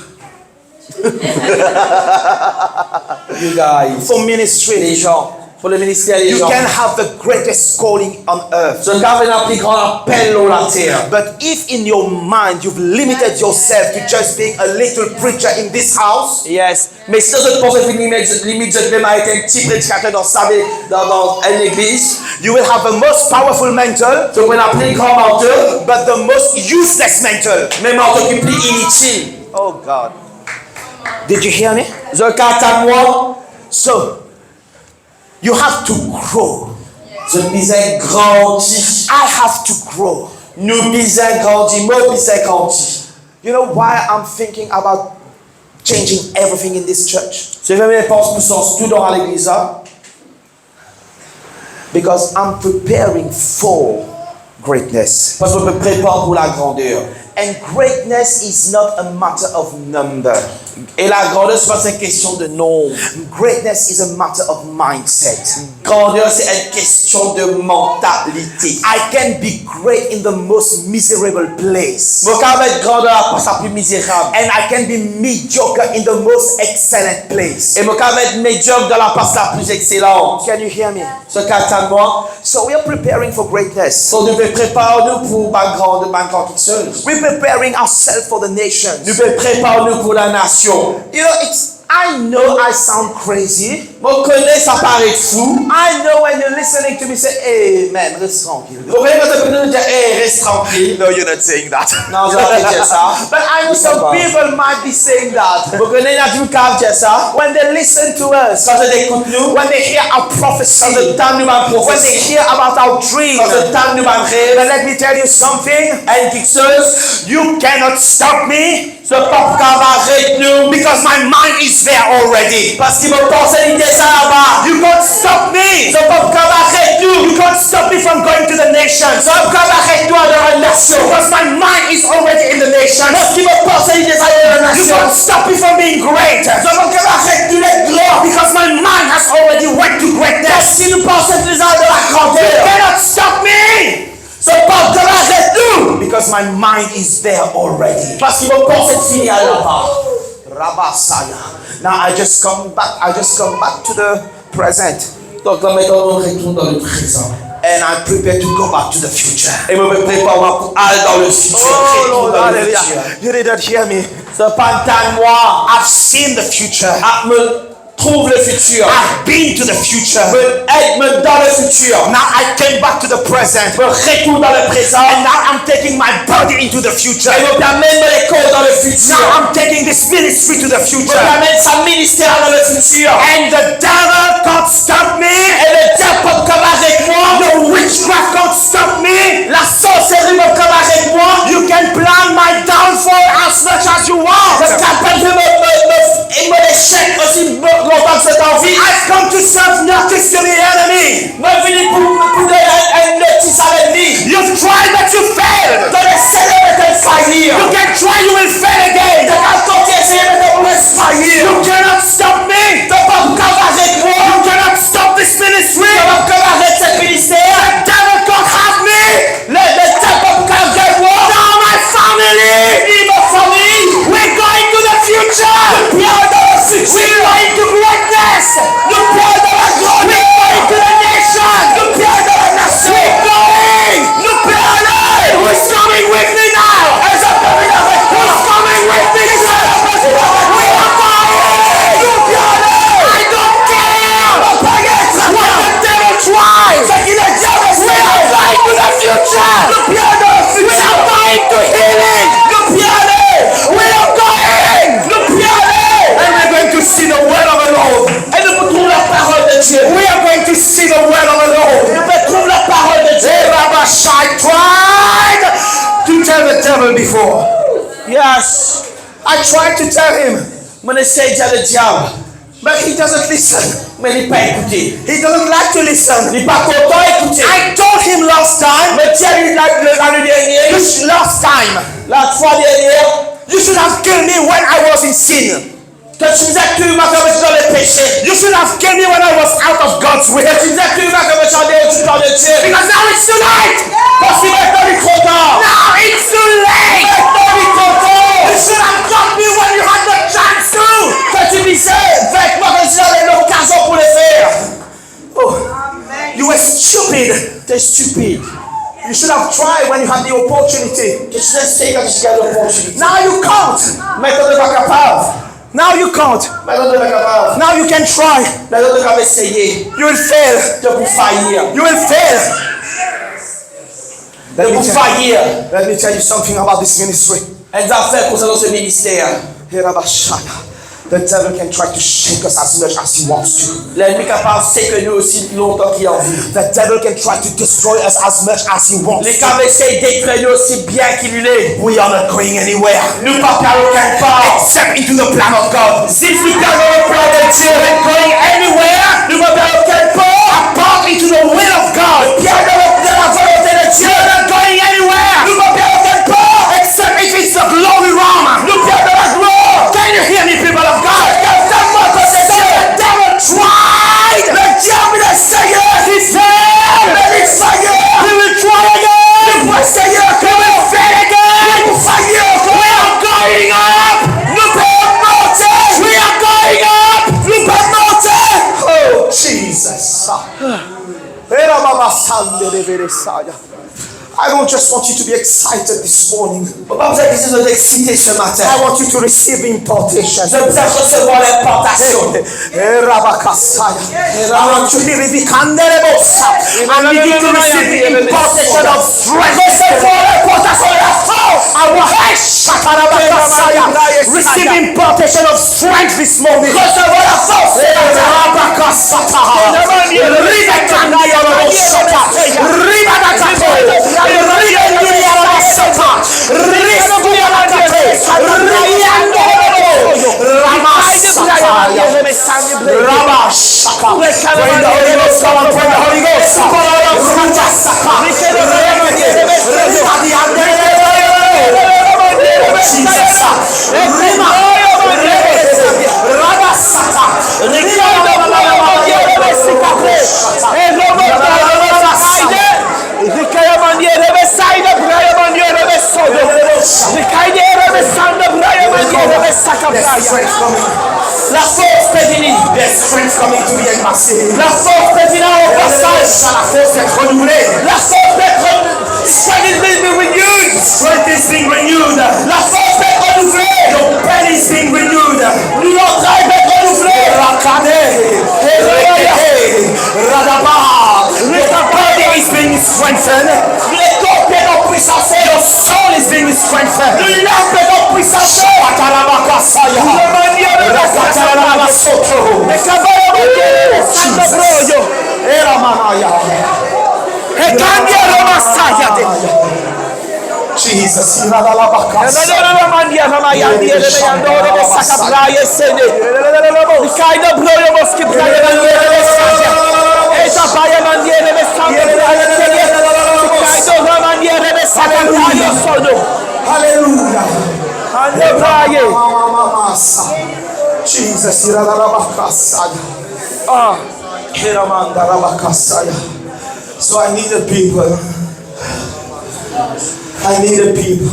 You guys. For ministry. Les gens. Pou le minister, les gens. You can have the greatest calling on earth. Zot kav ena pli gran apel lor later. But if in your mind you've limited yourself to just being a little preacher in this house, Yes. Me si zot panse finn limit, limit zot mem a et enn ti predikater dan sa, dan, dan enn legliz, you will have the most powerful mantle, zot pou ena pli gran manto, but the most useless mantle. Me manto ki pli initil. Oh God. Did you hear me? Zot kav tann mwa? So, you have to grow. Zot bizin grandi. I have to grow. Nou bizin grandi. Mo bizin grandi. You know why I'm thinking about changing everything in this church? Sa ki fer mo pans pou sanz tou dan legliz la? Because I'm preparing for greatness. Parski mo pe prepar pou lagrander. And greatness is not a matter of number. E lagrander, se pa enn kestion de nonb. Greatness is a matter of mindset. Grander, se enn kestion de mantalite. I can be great in the most miserable place. Mo kapav et gran dan laplas la pli mizerab. And I can be mediocre in the most excellent place. E mo kapav et mediok dan laplas la pli exselan. Can you hear me? So, kapav tann mwa? So we are preparing for greatness. So, nou pe prepar nou pou bann gran, bann gran kiksoz. We're preparing ourselves for the nations. Nou pe prepar nou pou lanasion. You know, it's, I know I sound crazy. Mo kone sa paret fou. I know when you're listening to me, say, "Hey, man, res trankil." Mo kone kan to pe ekout mwa, to dir, "Hey, res trankil." No, you're not saying that. Non, zot pa pe dir sa. But I know some people might be saying that. Mo kone ena dimoun kapav dir sa. When they listen to us, kan zot ekout nou, when they hear our prophecy, kan zot tann nou bann profesi, when they hear about our dreams, kan zot tann nou bann rev, but let me tell you something. Enn kiksoz. You cannot stop me. Zot pa pou kapav aret nou. Because my mind is there already. Parski mo panse li deza laba. You can't stop me. Zot pa pou kapav aret nou. You can't stop me from going to the nations. Zot pa pou kapav aret nou al dan bann nasion. Because my mind is already in the nations. Parski mo panse li deza dan bann nasion. You can't stop me from being great. Zot pa pou kapav aret nou dan gran. Because my mind has already went to greatness. Parski mo panse li deza dan lagrander. You cannot stop me. Zot pa pou kapav aret nou. Because my mind is there already. Parski mo panse fini al laba. Rabasaya. Now I just come back, I just come back to the present. Donk, la, aster mo retourn dan leprezan. And I prepare to go back to the future. E mo pe prepar mwa pou al dan lefitir. Oh, Lord, hallelujah. Retourn dan lefitir. You did not hear me. Zot pa tann mwa. I've seen the future. Ah, mo trouv lefitir. I've been to the future. Mo, eh, mo dan lefitir. Now I came back to the present. Mo retourn dan leprezan. And now I'm taking my body into the future. E mo pe amenn mo lekor dan lefitir. Now I'm taking this ministry to the future. Mo pe amenn sa minister la dan lefitir. And the devil can't stop me. E lediab pa pou kapav aret mwa. The witchcraft can't stop me. Lasorseri pa pou kapav aret mwa. You can plan my downfall as much as you want. Zot kapav fer mo, mo, mo, e mo lezek osi lontan ki zot anvi. I've come to serve notice to the enemy. Mo vini pou, pou donn enn, enn notis a lennmi. You've tried but you failed. To eseye, me to fail. You can try, you will fail again. To kapav kontign eseye, me to fail. You cannot stop me. To pa pou kapav aret mwa. You cannot stop this ministry. To pa pou kapav aret sa minister. The devil can't have me. Le, lediab pa pou kapav gagn mwa. Nor my family. Ni mo fami. We're going to the future. Nou pe al dan lefitir. We're going to greatness. Nou pe al dan lagrander. We're going to the nation. Nou pe al dan lanasion. We're going. Nou pe ale. Who's coming with me now? Eski zot pe vinn avek mwa? Who's coming with me now? We are going. Nou pe ale. I don't care. Mo pa gagn traka. What the devil tries. Seki lediab eseye. We are going to the future. Nou pe al dan lefitir. We are going to healing. Nou pe ale. We are going. Nou pe ale. And we're going to see the word of the Lord. E nou pou trouv laparol de Die. We are going to see the word of the Lord. Nou pe trouv laparol de Die. Hey, Rabba Shai tried to tell the devil before. Yes. I tried to tell him. Mo'nn esey dir lediab. But he doesn't listen. Me li pa ekoute. He doesn't like to listen. Li pa kontan ekoute. I told him last time. Mo dir li la, la, lane dernie. This last time. Lafwa dernie. You should have killed me when I was in sin. To ti bizin touy mwa kan mo ti dan lepese. You should have killed me when I was out of God's will. To ti bizin touy mwa kan mo ti andeor diplan de Die. Because now it's too late. Parski aster li tro tar. Now it's too late. Aster li tro tar. You should have got me when you had the chance to. To ti bizin vink mwa kan ti ena lokazion pou le fer. Oh, you were stupid. To ti stipid. You should have tried when you had the opportunity. To ti bizin esey kan ti gagn loportinite. Now you can't. Aster to pa kapav. Now you can't. Aster to pa kapav. Now you can try. Aster to kapav eseye. You will fail. To pou fail. You will fail. To pou fail. Let me tell you something about this ministry. Enn zafer konsernan se minister. Herabashaya. The devil can try to shake us as much as he wants to. Lennmi kapav seke nou osi lontan ki anvi. The devil can try to destroy us as much as he wants to. Li kapav esey detrir nou osi bien ki li le. We are not going anywhere. Nou pa pe al okenn par. Except into the plan of God. Zis nou pe al dan leplan de Die. We're not going anywhere. Nou pa pe al okenn par. Apart into the will of God. Pe al dan le, dan lavolonte de Die. We're not going anywhere. Nou pa pe al okenn par. Except if it's the glory realm. Nou pe al dan laglwar. Can you hear me, people of God? Èske zot inn tann mwa, pep de Die? So the devil tried. Lediab inn eseye. He failed. Me li fail. He will try again. Li pou eseye ankor. He will fail again. Li pou fail ankor. We are going up. Nou pe monte. We are going up. Nou pe monte. Oh, Jesus. Era mama sande de veresaya. I don't just want you to be excited this morning. Mo pa bizin ki zot eksite se matin. I want you to receive impartation. Zot bizin resevwar linpartasion. Hey, hey, rabakasaya. I want you to receive, I need you to receive the impartation of strength. Resevwar linpartasion lafors. I want, hey, shatarabakasaya. Receive impartation of strength this morning. Resevwar lafors. Rabakasata. Ribakandayarabosata. Ribadakate. Ribendiriarabasata. Ribakate. Riandorobo. Ramasata. Rabashaka. Pray in the Holy Ghost, come on, pray in the Holy Ghost. Rubasaka. Rebeke. Ribadiandere. Jesus. Rima. Rebeke. Rabasata. Rima. Rikayamandiere besayne braya mandiere besodo. Rikaide ere besando braya mandiere besaka braya. There's strength coming. Lafors pe vini. There's strength coming to the embassy. Lafors pe vini o anbasad. Lafors pe renouvle. Lafors pe renouvle. Strength is being renewed. Strength is being renewed. Lafors pe renouvle. Your belly is being renewed. Nou lantray pe renouvle. Rakade. Rekete. Radaba. Your body is being strengthened. Lekor pe dan pwisans. Your soul is being strengthened. Lam pe dan pwisans. Shatarabakasaya. Rakatarabasotro. Ekabaya mandiere besando braya. Era manaya. Ekandie ramasaya de. Jesus, iralalabakasa. Ikaida broyo moski braya mandiere besaya. Eza baya mandiere besando braya Seigneur. Ikaida mandiere besaka braya sodo. Hallelujah. Ande braya. Jesus, iralalabakasa. Ah. Keramandarabakasaya. So I need a people. I need a people.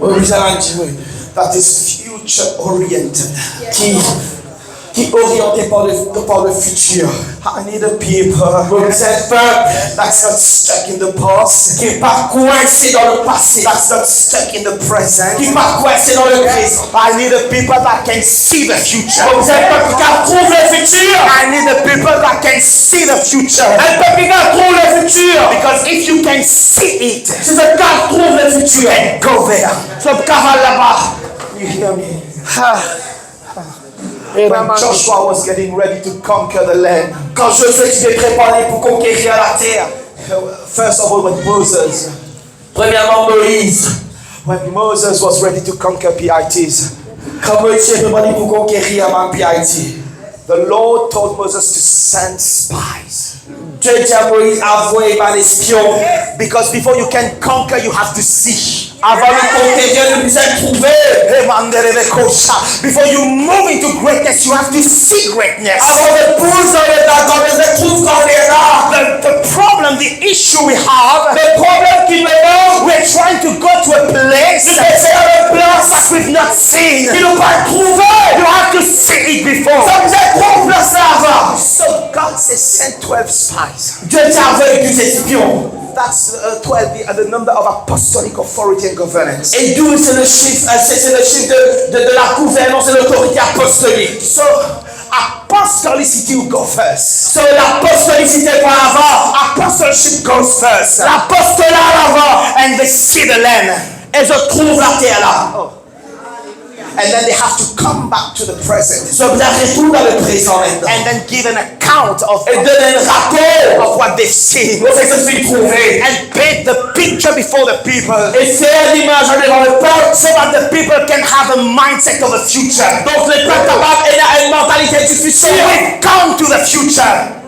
Mo bizin enn dimoun that is future oriented. Ki, ki oriente par le, par le futur. I need a people. Mo bizin enn pep. That's not stuck in the past. Ki pa kwinse dan lepase. That's not stuck in the present. Ki pa kwinse dan leprezan. I need a people that can see the future. Mo bizin enn pep ki kapav trouv lefitir. I need a people that can see the future. Enn pep ki kapav trouv lefitir. Because if you can see it, si zot kapav trouv lefitir, you can go there. Zot kapav al laba. You hear me? Ha. When Joshua was getting ready to conquer the land, kan Zozwe ti pe prepare pou konkerir later, first of all, with Moses, premierman Moiz, when Moses was ready to conquer P I Ts, kan Moiz ti pe prepare pou konkerir bann P I T, the Lord told Moses to send spies. Bondie dir Moiz avoy bann espion. Because before you can conquer, you have to see. Avan nou konkerir, nou bizin trouve. Emanderebekosa. Before you move into greatness, you have to see greatness. Avan nou bouz dan legrandèr, nou bizin trouv grandèr la. The, the problem, the issue we have, le problem ki nou ena, we're trying to go to a place, nou pe esey al enn plas, that we've not seen, ki nou pa trouve. You have to see it before. Sa bizin trouv plas la avan. So God says, "Send twelve spies." Bondie dir avoy douz espion. That's, uh, twelve, the, uh, the number of apostolic authority and governance. E douz, c'est le chiffre, euh, c'est, c'est le chiffre de, de, de la gouvernance et l'autorité apostolique. So, apostolicity will go first. So, lapostolisite pou al avan. Apostleship goes first. Lapostola al avan. And they see the land. E zot trouv later la. Oh. And then they have to come back to the present. Zot bizin retourn dan le prezan aster. And then give an account of, e donn enn rapor, of what they've seen. Kouma zot finn trouve. And paint the picture before the people. E fer limaz la devan lepep. So that the people can have a mindset of the future. Donk lepep kapav ena enn mantalite difision. We've come to the future.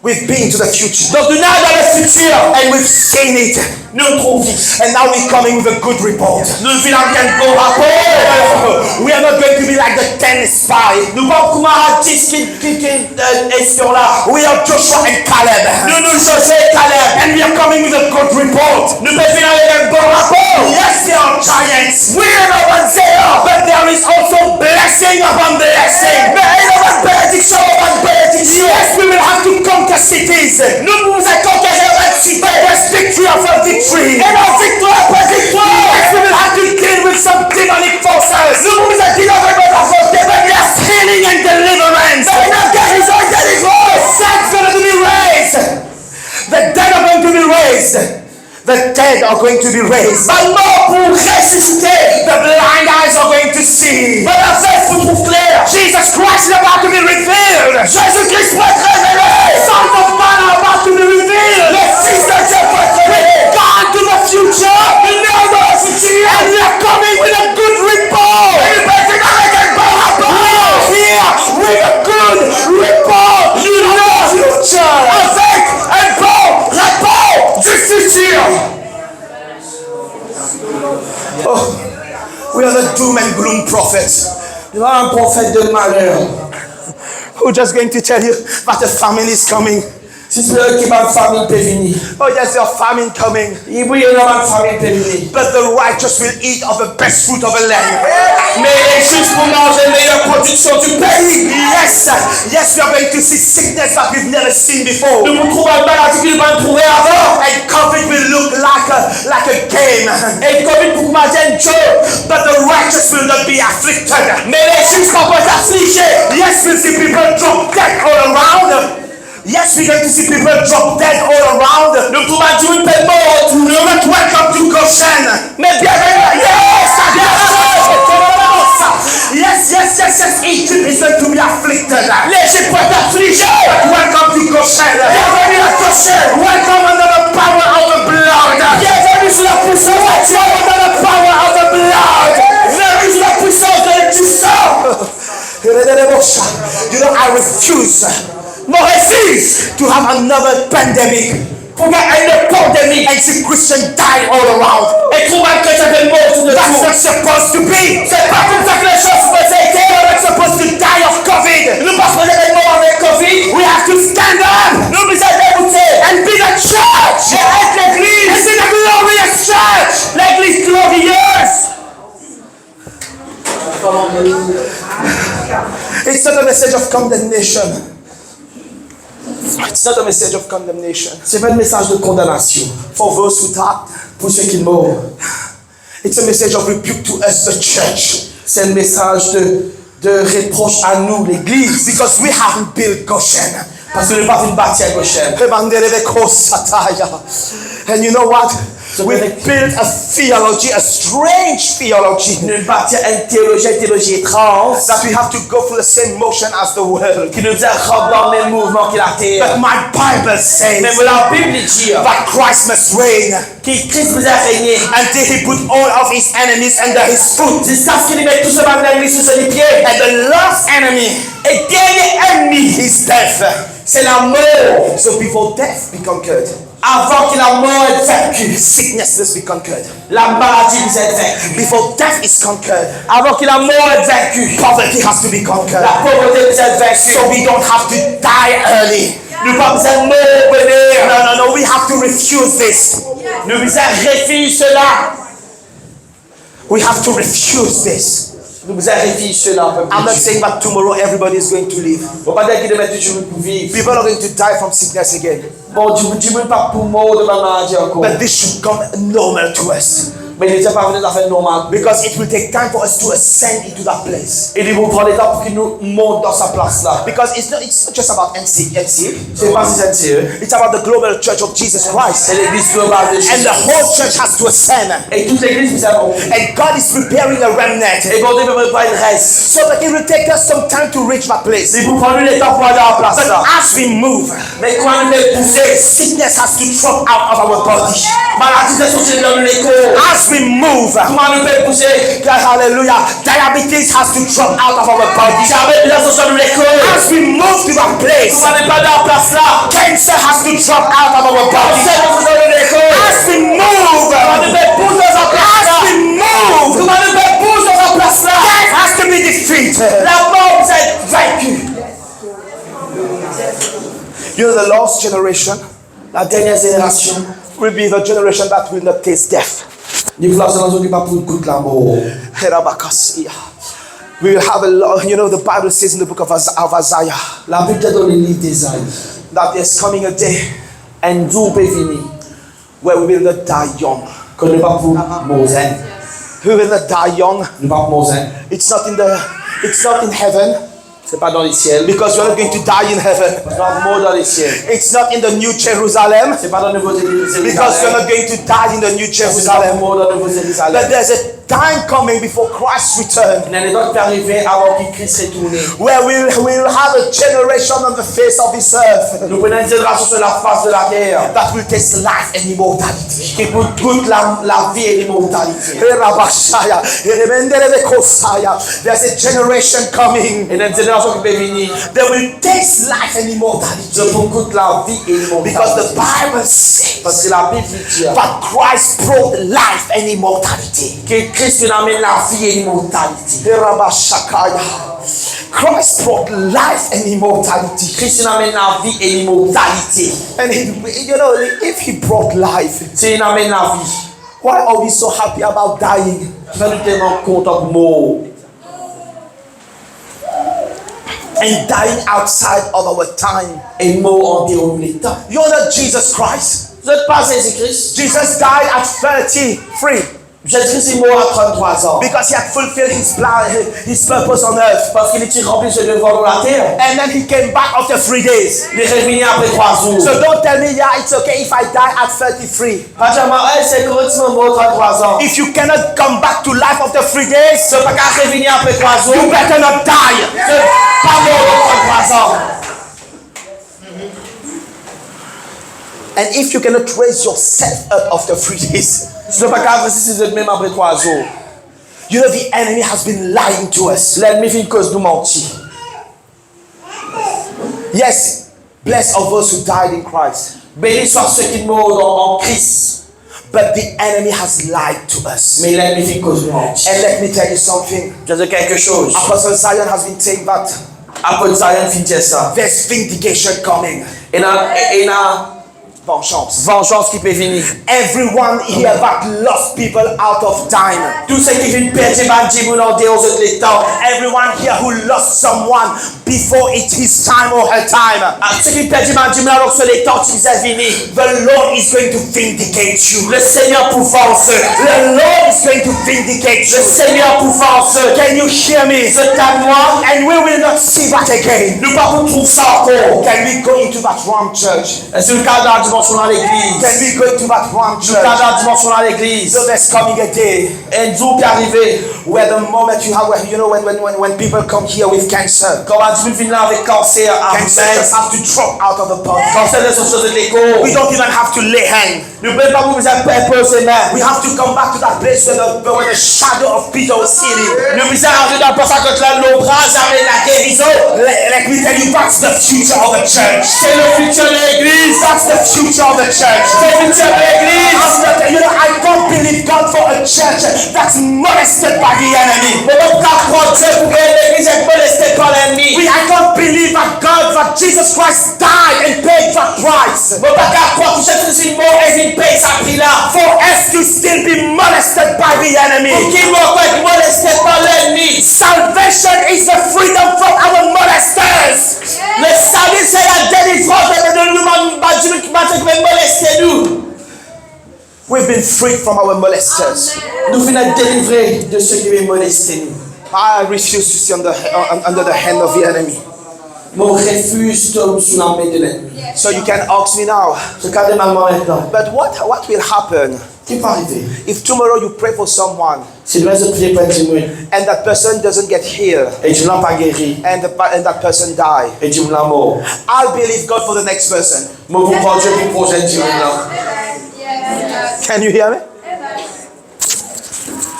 We've been to the future. Donk nou al dan lefitir. And we've seen it. Nou trouv li. And now we're coming with a good report. Nou vinn avek enn bon rapor. We are not going to be like the ten spy. Nou pa pou kouma dis ki, ki, ki, e, espion la. We are Joshua and Caleb. Nou, nou Zozwe ek Kaleb. And we are coming with a good report. Nou pe vinn avek enn bon rapor. Yes, there are giants. Wi, ena bann zeyan. But there is also blessing upon blessing. Me ena bann benediksion, bann benediksion. Yes, we will have to conquer cities. Nou pou bizin konkerir bann site. But there's victory after victory. Ena viktwar apre viktwar. Yes, we will have to deal with some demonic forces. Nou pou bizin deal avek bann lafors demonik. There's healing and deliverance. Ena gerizon ek delivrans. The saints are going to be raised. The dead are going to be raised. The dead are going to be raised. Bann mor pou resisite. The blind eyes are going to see. Bann aveg pou trouv kler. Jesus Christ is about to be revealed. Zezi Kris pou et revele. Sons of man are about to be revealed. Lefis de Die pou et revele. We've gone to the future. Nou al dan lefitir. And we are coming with a good report. E nou pe vinn avek enn bon rapor. We are here with a good report. Nou la vinn avek enn bon rapor du futur. Oh, we are the doom and gloom prophets. Nou pa enn profet de maler. Who just going to tell you that a famine is coming. Si se ki bann famin pe vini. Oh, yes, a famine coming. Wi, ena bann famin pe vini. But the righteous will eat of the best fruit of the land. Me lezis pou manz meyer prodiksion di pei. Yes, yes, we are going to see sickness that we've never seen before. Nou pou trouv bann maladi ki nou pa trouve avan. And COVID will look like a, like a game. E COVID pou kouma enn joke. But the righteous will not be afflicted. Me lezis pa pou et aflize. Yes, we'll see people drop dead all around. Yes, we're going to see people drop dead all around. Nou pou trouv bann dimoun pe mor. But welcome to Goshen. Me bienveni. Yes, yes, yes, yes, yes. Egypt is going to be afflicted. Lezip pou et aflize. But welcome to Goshen. Bienveni a Goshen. Welcome under the power of the blood. Bienveni sou lapwisans. Welcome under the power of the blood. Bienveni sou lapwisans de, di san. You know, I refuse. Mo refiz to have another pandemic. Pou gagn enn pandemi. And see Christian die all around. E trouv bann kretien pe mor tou de tou. That's not supposed to be. Se pa koumsa ki lezot sipoze ete. You're not supposed to die of COVID. Nou pa sipoze mor avek COVID. We have to stand up. Nou bizin deboute. And be the church. E et legliz. And be the glorious church. Legliz glorieuse. It's not a message of condemnation. It's not a message of condemnation. Se pa enn mesaz de kondanasion. For those who die, pou seki mor. It's a message of rebuke to us, the church. Se enn mesaz de, de repros a nou, legliz. Because we haven't built Goshen. Paski nou pa finn batir Goshen. Rebanderebekosataya. And you know what? We've built a theology, a strange theology. Nou batir enn teolozi, enn teolozi etranz. That we have to go through the same motion as the world. Ki nou bizin rant dan mem mouvman ki later. But my Bible says, me mo Labib li dir, that Christ must reign. Ki Kris bizin regne. Until he put all of his enemies under his foot. Ziskaske li met tou so bann lennmi sou so lipie. And the last enemy, e dernie ennmi, is death. Se lamor. So before death be conquered, avan ki lamor et venki, sickness must be conquered. Lamaladi bizin et venki. Before death is conquered, avan ki lamor et venki, poverty has to be conquered. Lapovrete bizin et venki. So we don't have to die early. Nou pa bizin mor boner. No, no, no, we have to refuse this. Nou bizin refiz sela. We have to refuse this. Nou bizin refiz sela. I'm not saying that tomorrow everybody is going to live. Mo pa dir ki demin tou dimoun pou viv. People are going to die from sickness again. Bon, dimoun, dimoun pa pou mor de bann maladi ankor. But this should come normal to us. Me li ti pa vinn zafer normal. Because it will take time for us to ascend into that place. E li pou pran letan pou ki nou mont dan sa plas la. Because it's not, it's not just about N C, N C. Se pa zis N C E. It's about the global church of Jesus Christ. Se legliz global de Zezi. And the whole church has to ascend. E tou legliz bizin monte. And God is preparing a remnant. E Bondie pe prepar enn res. So that it will take us some time to reach that place. Li pou pran nou letan pou al dan plas la. But as we move, Me kouma nou pe bouz, sickness has to drop out of our body. Maladi bizin soti dan nou lekor. As we move, Kouma nou pe bouz, hallelujah, diabetes has to drop out of our body. Diabet bizin soti dan nou lekor. As we move to that place, Kouma nou pe al dan plas la, cancer has to drop out of our body. Kanser bizin soti dan nou lekor. As we move, Kouma nou pe bouz dan sa plas la, as we move, Kouma nou pe bouz dan sa plas la, death has to be defeated. Lamor bizin et vainki. You know, the lost generation, la dernière génération, will be the generation that will not taste death. Li pou la zeneration ki pa pou gout lamor. Herabakasia. We will have a lot, you know, the Bible says in the book of Isa-, of Isaiah, Labib dir dan liv Izai, that there's coming a day, enn zour pe vini, where we will not die young. Kot nou pa pou mor zenn. We will not die young. Nou pa pou mor zenn. It's not in the, it's not in heaven. Se pa dan lesiel. Because you're not going to die in heaven. Parski nou pa pou mor dan lesiel. It's not in the New Jerusalem. Se pa dan Nouvo Zerizalem. Because you're not going to die in the New Jerusalem. Se pa pou mor dan Nouvo Zerizalem. But there's a time coming before Christ return. Ena letan ki pe arive avan ki Kris retourne. Where we'll, we'll have a generation on the face of this earth. Nou pou ena enn zenerasion lor lafas de later. That will taste life and immortality. Ki pou gout la, lavi e limortalite. Herabashaya, herebenderebekosaya. There's a generation coming. Ena enn zenerasion ki pe vini. They will taste life and immortality. Zot pou gout lavi e limortalite. Because the Bible says, Parski Labib dir, that Christ brought life and immortality. Ki Kris inn amenn lavi e limortalite. Herabashakaya. Christ brought life and immortality. Kris inn amenn lavi e limortalite. And he, you know, if he brought life, Si inn amenn lavi, why are we so happy about dying? Kifer nou telman kontan pou mor? And dying outside of our time. E mor andeor nou letan. You're not Jesus Christ. Zot pa Zezi Kris. Jesus died at thirty-three. Zezi Kris inn mor a tranntrwa an. Because he had fulfilled his plan, his purpose on earth. Parski li ti ranpli so devwar lor later. And then he came back after three days. Li revini apre trwa zour. So don't tell me, "Yeah, it's okay if I die at thirty-three." Pa dir mwa, "Eh, se korek si mo mor tranntrwa an." If you cannot come back to life after three days, Si to pa kapav revini apre trwa zour, you better not die. To pa mor tranntrwa an. And if you cannot raise yourself up after three days, Si to pa kapav resisit zot mem apre trwa zour, you know, the enemy has been lying to us. Lennmi finn koz nou manti. Yes, blessed are those who died in Christ. Beni swa seki mor dan, an Kris. But the enemy has lied to us. Me lennmi finn koz nou manti. And let me tell you something. Mo dir zot kiksoz. Apostle Zion has been saying that Apot Zion finn dir sa. There's vindication coming. Ena, ena Vengeance. Vanzans ki pe vini. Everyone here that lost people out of time. Tou seki finn perdi bann dimoun andeor zot letan. Everyone here who lost someone before it his time or her time. Ah, seki perdi bann dimoun alor so letan ti bizin vini. The Lord is going to vindicate you. Lesegner pou vanz zot. The Lord is going to vindicate you. Lesegner pou vanz zot. Can you hear me? Zot tann mwa? And we will not see that again. Nou pa pou trouv sa ankor. Can we go into that wrong church? Eski nou kapav dan dimansion lalegliz? Can we go into that wrong church? Nou kapav dan dimansion lalegliz? So there's coming a day Enn zour pe arive. Where the moment you have, where, you know, when, when, when, when people come here with cancer, Kan bann dimoun vinn la avek kanser, cancer amen, just has to drop out of the body. Kanser les os de lekor. We don't even have to lay hand. Nou mem pa pou bizin pe poz lame. We have to come back to that place where the, where the shadow of Peter was sitting. Nou bizin ariv dan plas la kot la lonbraz amenn lagerizon. Let, let me tell you, that's the future of the church. Se lefitir legliz. That's the future of the church. Se lefitir legliz. I'm not, you know, I can't believe God for a church that's molested by the enemy. Mo pa kapav krwar Bondie pou gagn legliz ki moleste par lennmi. We, I can't believe that God, that Jesus Christ died and paid that price. Mo pa kapav krwar ki Zezi mor e vinn pey sa pri la. For us to still be molested by the enemy. Pou ki nou ankor et moleste par lennmi. Salvation is the freedom from our molesters. Lesali se ladelivrans de, de, de nou, bann, bann dimoun ki, bann ki pe moleste nou. We've Been freed from our molesters. Nou finn delivre de seki pe moleste nou. I refuse to stay on the, on, under the hand of the enemy. Mo refiz tom sou lame de lennmi. So you can ask me now. So kapav demann mwa aster. But what, what will happen? Ki pou arive? If tomorrow you pray for someone, si demin zot priye pou enn dimoun, and that person doesn't get healed, e dimoun la pa geri, and the, and that person die, e dimoun la mor, I'll believe God for the next person. Mo pou krwar Bondie pou prozenn dimoun la. Can you hear me?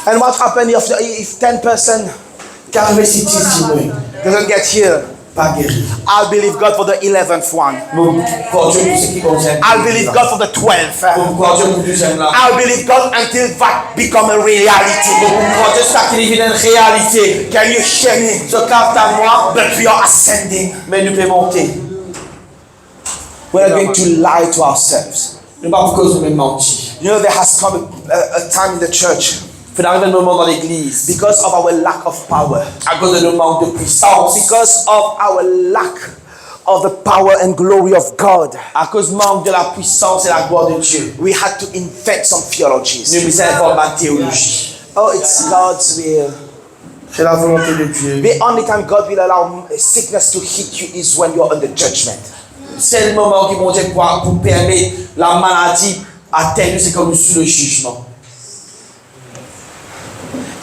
And what happened if, if ten person, ki arive si dis dimoun, doesn't get healed? Pa geri. I'll believe God for the eleventh one. Mo pou krwar Bondie pou seki konserv. I'll believe God for the twelfth. Mo pou krwar Bondie pou douziem la. I'll believe God until that become a reality. Mo pou krwar Bondie ziska ki li vinn enn realite. Can you hear me? Zot kapav tann mwa? But we are ascending. Me nou pe monte. We're not going to lie to ourselves. Nou pa pou koz nou mem manti. You know, there has come a, a, a time in the church, finn ariv enn moman dan legliz, because of our lack of power, akoz de nou mank de pwisans, because of our lack of the power and glory of God, akoz mank de lapwisans e laglwar de Die, we had to invent some theologies. Nou bizin invant bann teolozi. Oh, it's God's will. Se lavolonte de Die. The only time God will allow sickness to hit you is when you're under judgment. Sel moman ki Bondie pou, pou permet lamaladi atenn ou, se kan ou sou lezizman.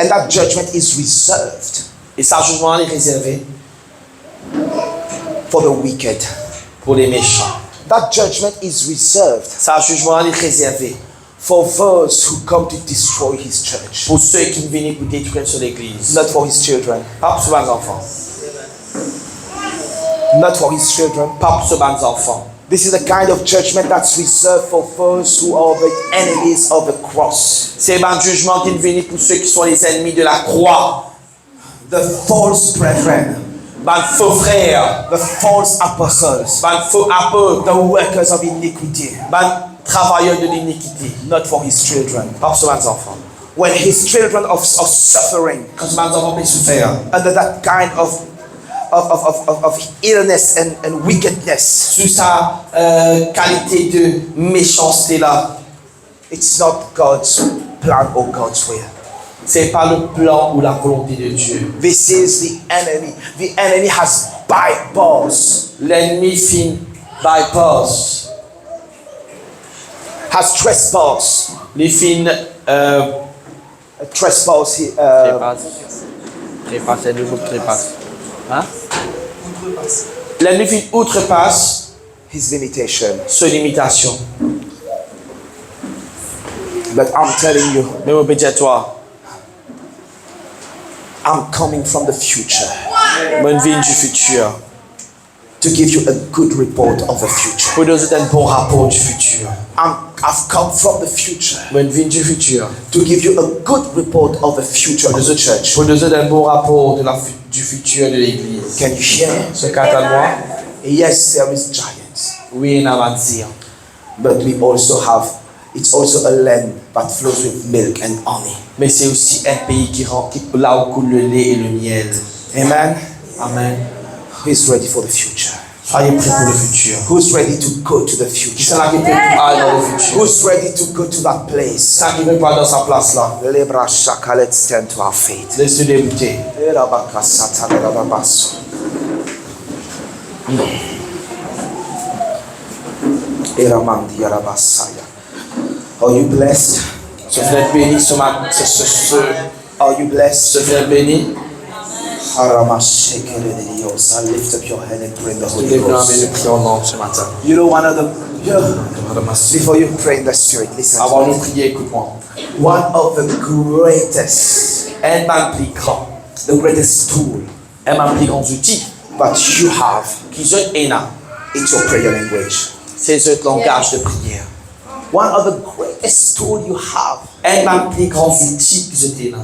And that judgment is reserved, e sa zizman la li rezerve, for the wicked, pou lemesan. That judgment is reserved, sa zizman la li rezerve, for those who come to destroy his church, pou seki vini pou detrir so legliz. Not for his children. Pa pou so bann zanfan. Not for his children. Pa pou so bann zanfan. This is the kind of judgment that's reserved for those who are the enemies of the cross. Se bann zizman ki vini pou seki swa lezennmi de lakrwa. The false brethren, bann fo frer, the false apostles, bann fo apot, the workers of iniquity, bann travayer de linikite. Not for his children. Pa pou so bann zanfan. When his children of, are suffering, kan so bann zanfan pe soufer under that kind of, of, of, of, of, of illness and, and wickedness, sou sa, euh, kalite de mesanste la, it's not God's plan or God's will. Se pa le plan ou lavolonte de Die. This is the enemy. The enemy has bypassed. Lennmi finn bypass. Has trespassed. Li finn, euh, trespass, euh, trepas. Trepas, se nou trepas. Hein? Lennmi finn outrepas his limitation. So limitasion. But I'm telling you, me mo pe dir twa, I'm coming from the future. Mo vinn difitir. To give you a good report of the future. Pou donn zot enn bon rapor difitir. I'm, I've come from the future. Mo vinn difitir. To give you a good report of the future of the church. Pou donn zot enn bon rapor de la fi-, difitir de legliz. Can you hear me? Zot kapav tann mwa? Yes, there is giants. Wi, ena bann zean. But we also have, it's also a land that flows with milk and honey. Me se osi enn pei ki ranpli, la ou koul lele e lemiel. Amen. Amen. Who is ready for the future? Swa pre pou lefitir. Who's ready to go to the future? Kisannla ki pre pou al dan lefitir? Who's ready to go to that place? Kisannla ki pre pou al dan sa plas la? Lebra shaka, let's stand to our feet. Les nou deboute. Era baka satana da baso. Era mandi ara basaya. Are you blessed? Zot finn beni so mat-, so, so, so. Are you blessed? Zot finn beni? Harama shekere de Dios. Lift up your hand and pray in the Holy Ghost. Lev nou lame, priye an lang so matin. You know, one of the, you know, Avan nou priye, ekout mwa. One of the greatest, enn bann pli gran, the greatest tool, enn bann pli gran zouti that you have, ki zot ena, it's your prayer language. Se zot langaz de priyer. One of the greatest tool you have, enn bann pli gran zouti ki zot ena,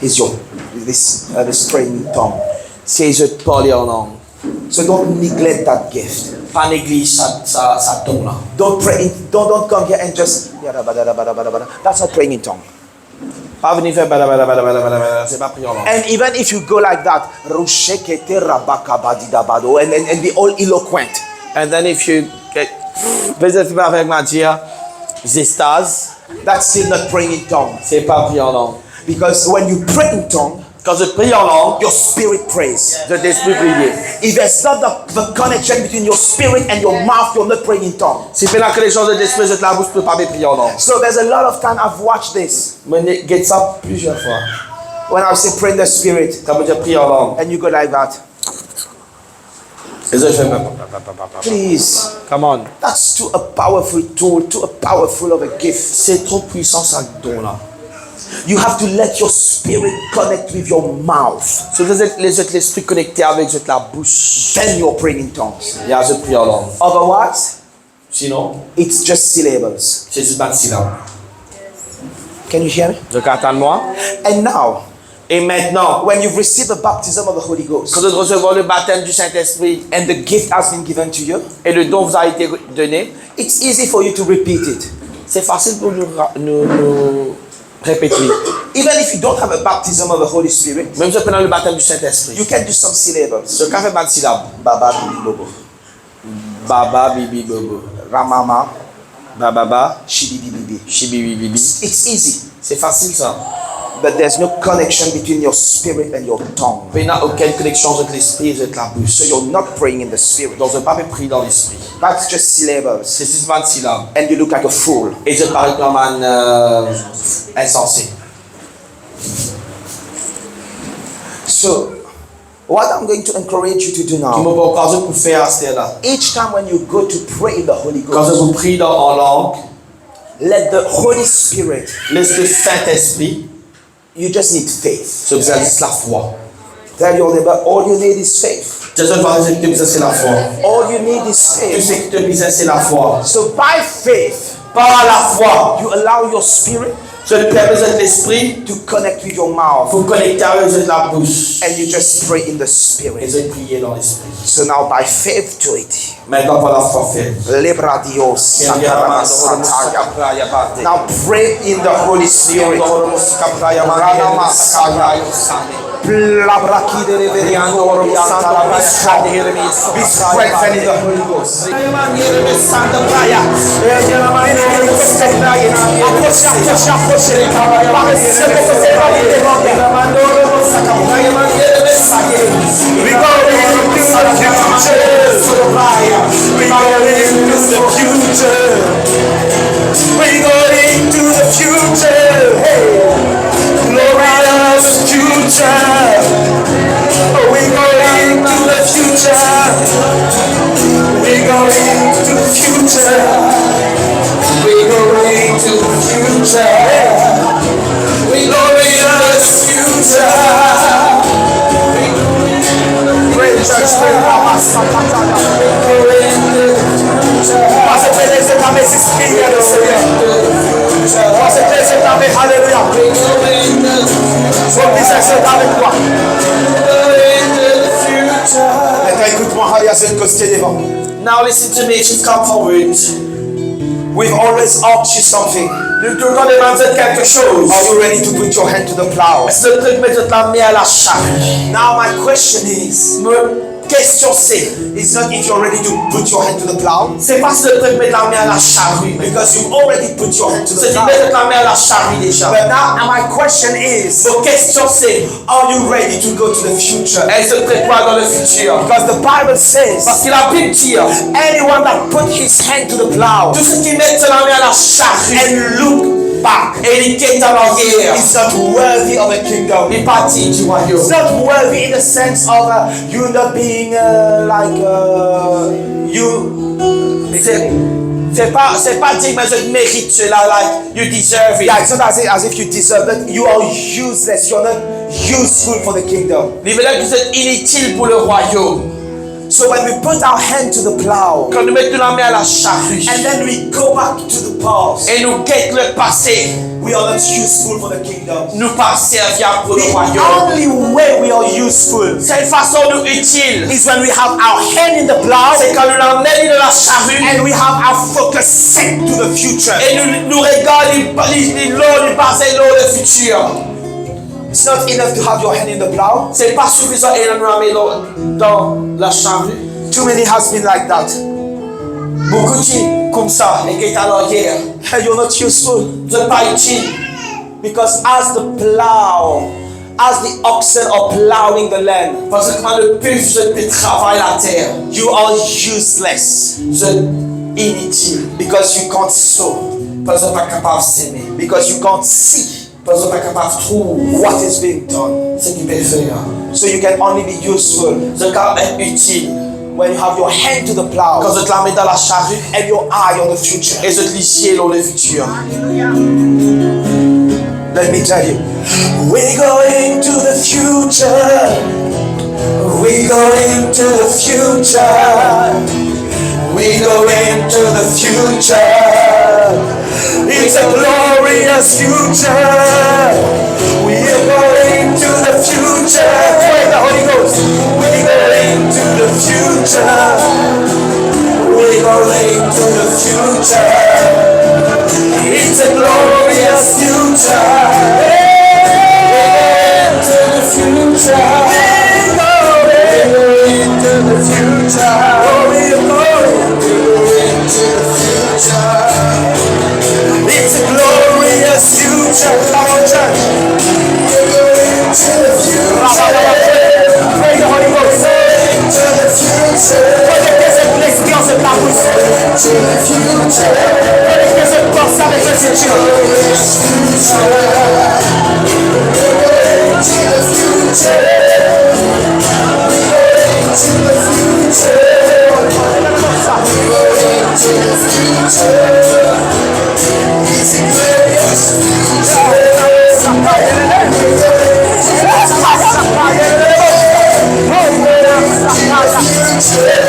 is your, this, uh, this praying in tongue. Se zot parle an lang. So don't neglect that gift. Pa negliz sa, sa, sa don la. Don't pray in, don't, don't come here and just, that's not praying in tongue. Pa vini fer bada, bada, bada, bada, bada, bada, se pa priye an lang. And even if you go like that, rushekete rabakabadidabado, and, and, and be all eloquent. And then if you get, pe zis fer avek madir, Zestaz. That's still not praying in tongue. Se pa priye an lang. Because when you pray in tongue, Kan zot priye an lang, your spirit prays. Zot lespri priye. If there's not the, the connection between your spirit and your mouth, you're not praying in tongue. Si pena koneksion zot lespri, zot labous, zot pa pe priye an lang. So there's a lot of time I've watched this. Mo inn get sa plizier fwa. When I say pray in the spirit, Kan mo dir priye an lang. And you go like that. E zot fer pa, pa, pa, pa, pa, pa, pa. Please. Come on. That's too a powerful tool, too a powerful of a gift. Se tro pwisan sa don la. You have to let your spirit connect with your mouth. So, les, les, les lespri konekte avek zot labous. Then you're praying in tongues. Ya, zot priye an lang. Otherwise, Sinon, it's just syllables. Se zis bann silab. Can you hear me? Zot kapav tann mwa? And now, E mintnan, when you've received the baptism of the Holy Ghost, kan zot resevwar le batem di Sintespri, and the gift has been given to you, e le don vous a été donné, it's easy for you to repeat it. Se fasil pou nou ra-, nou, nou repete li. Even if you don't have a baptism of the Holy Spirit, Mem si zot pena le batem di Sintespri, you can do some syllables. Zot kapav fer bann silab. Baba, bibi, bobo. Baba, bibi, bobo. Ramama. Bababa. Shibibibibi. Shibibibibi. It's easy. Se fasil sa. But there's no connection between your spirit and your tongue. Pena okenn koneksion ant lespri e zot labous. So you're not praying in the spirit. Donk zot pa pe priye dan lespri. That's just syllables. Se zis bann silab. And you look like a fool. E zot paret kouma bann, euh, insanse. So, what I'm going to encourage you to do now, Ki mo pe ankouraz zot pou fer aster la. Each time when you go to pray in the Holy Ghost, Kan zot pou priye dan an lang, let the Holy Spirit, Lespri Sintespri, you just need faith. Zot bizin zis lafwa. Tell your neighbor, all you need is faith. Dir zot vwarin, tou seki to bizin se lafwa. All you need is faith. Tou seki to bizin se lafwa. So by faith, Par lafwa, you allow your spirit to permet zot lespri to connect with your mouth, pou konekte avek zot labous. And you just pray in the spirit. E zot priye dan lespri. So now by faith do it. Mintnan par lafwa fer. Lebradios, Sakarama, Sataya. Now pray in the Holy Spirit. Rana Masaya. Blabrakide reberiando robianta la bishop. Be strengthened in the Holy Ghost. Approche, approche, approche. We go into the future. We go into the future. We go into the future. Hey. Glorious future. We go into the future. We go into the future. We go into the future. We go into the future. Pray, church, pray. Pase pe leve ta me, zis priye le Segner. Pase pe leve ta me, alelouya. Mo bizin zot avek mwa. Mintnan ekout mwa, ale, zot kote devan. Now listen to me, just come forward. We've always asked you something. Nou toultan demann zot kelke soz. Are you ready to put your hand to the plow? Eski zot pre pou met zot lame a lasari? Now my question is, Mo kestion se, it's not if you're ready to put your hand to the plow, se pa si zot pre pou met lame a lasari. Because you've already put your hand to the plow. Zot inn met zot lame a lasari deza. But now, and my question is, Mo kestion se, are you ready to go to the future? Eski zot pre pou al dan lefitir? Because the Bible says, Parski Labib dir, anyone that put his hand to the plow, tou seki met so lame a lasari, and look back, e li get an aryer, is not worthy of a kingdom. Li pa dign di rwayom. It's not worthy in the sense of, uh, you not being, uh, like, uh, you. Se, se pa, se pa dir, me zot merit sela, like, you deserve it. Yeah, it's not as if, as if you deserve it. You are useless. You're not useful for the kingdom. Li vedir ki zot initil pou lerwayom. So when we put our hand to the plow, Kan nou met nou lame a lasari, and then we go back to the past, e nou get lepase, we are not useful for the kingdom. Nou pa servi pou lerwayom. The only way we are useful, sel fason nou itil, is when we have our hand in the plow, se kan nou lame li dan lasari, and we have our focus set to the future. E nou, nou regard li, li, li lor, li baze lor lefitir. It's not enough to have your hand in the plow. Se pa sifizan ena nou lame dan, dan lasari. Too many has been like that. Boukou dimoun koumsa, e ki talor yer, you're not useful. Zot pa itil. Because as the plow, as the oxen are plowing the land, parski kouma lepif zot pe travay later, you are useless. Zot initil. Because you can't sow. Parski zot pa kapav seme. Because you can't see. Parski zot pa kapav trouv what is being done. Seki pe fer. So you can only be useful. Zot kapav itil. When you have your hand to the plow. Kan zot lame dan lasari. And your eye on the future. E zot lizie lor levitir. Let me tell you. We're going to the future. We're going to the future. We're going to the future. It's a glorious future. We are going to the future. Pray the Holy Ghost. We are going to the future. We are going to the future. It's a glorious future. We are going to the future. We are going to the future. Oh, we are going to the future. It's a glorious future. Come on, church. We're going to the future. Pray the Holy Ghost. To the future. Konekte zot lespri ar zot labous. To the future. Konekte zot panse avek zot futur. Glorious future. We're going to the future. We're going to the future. We're going to the future. It's a glorious future. We're going to the future.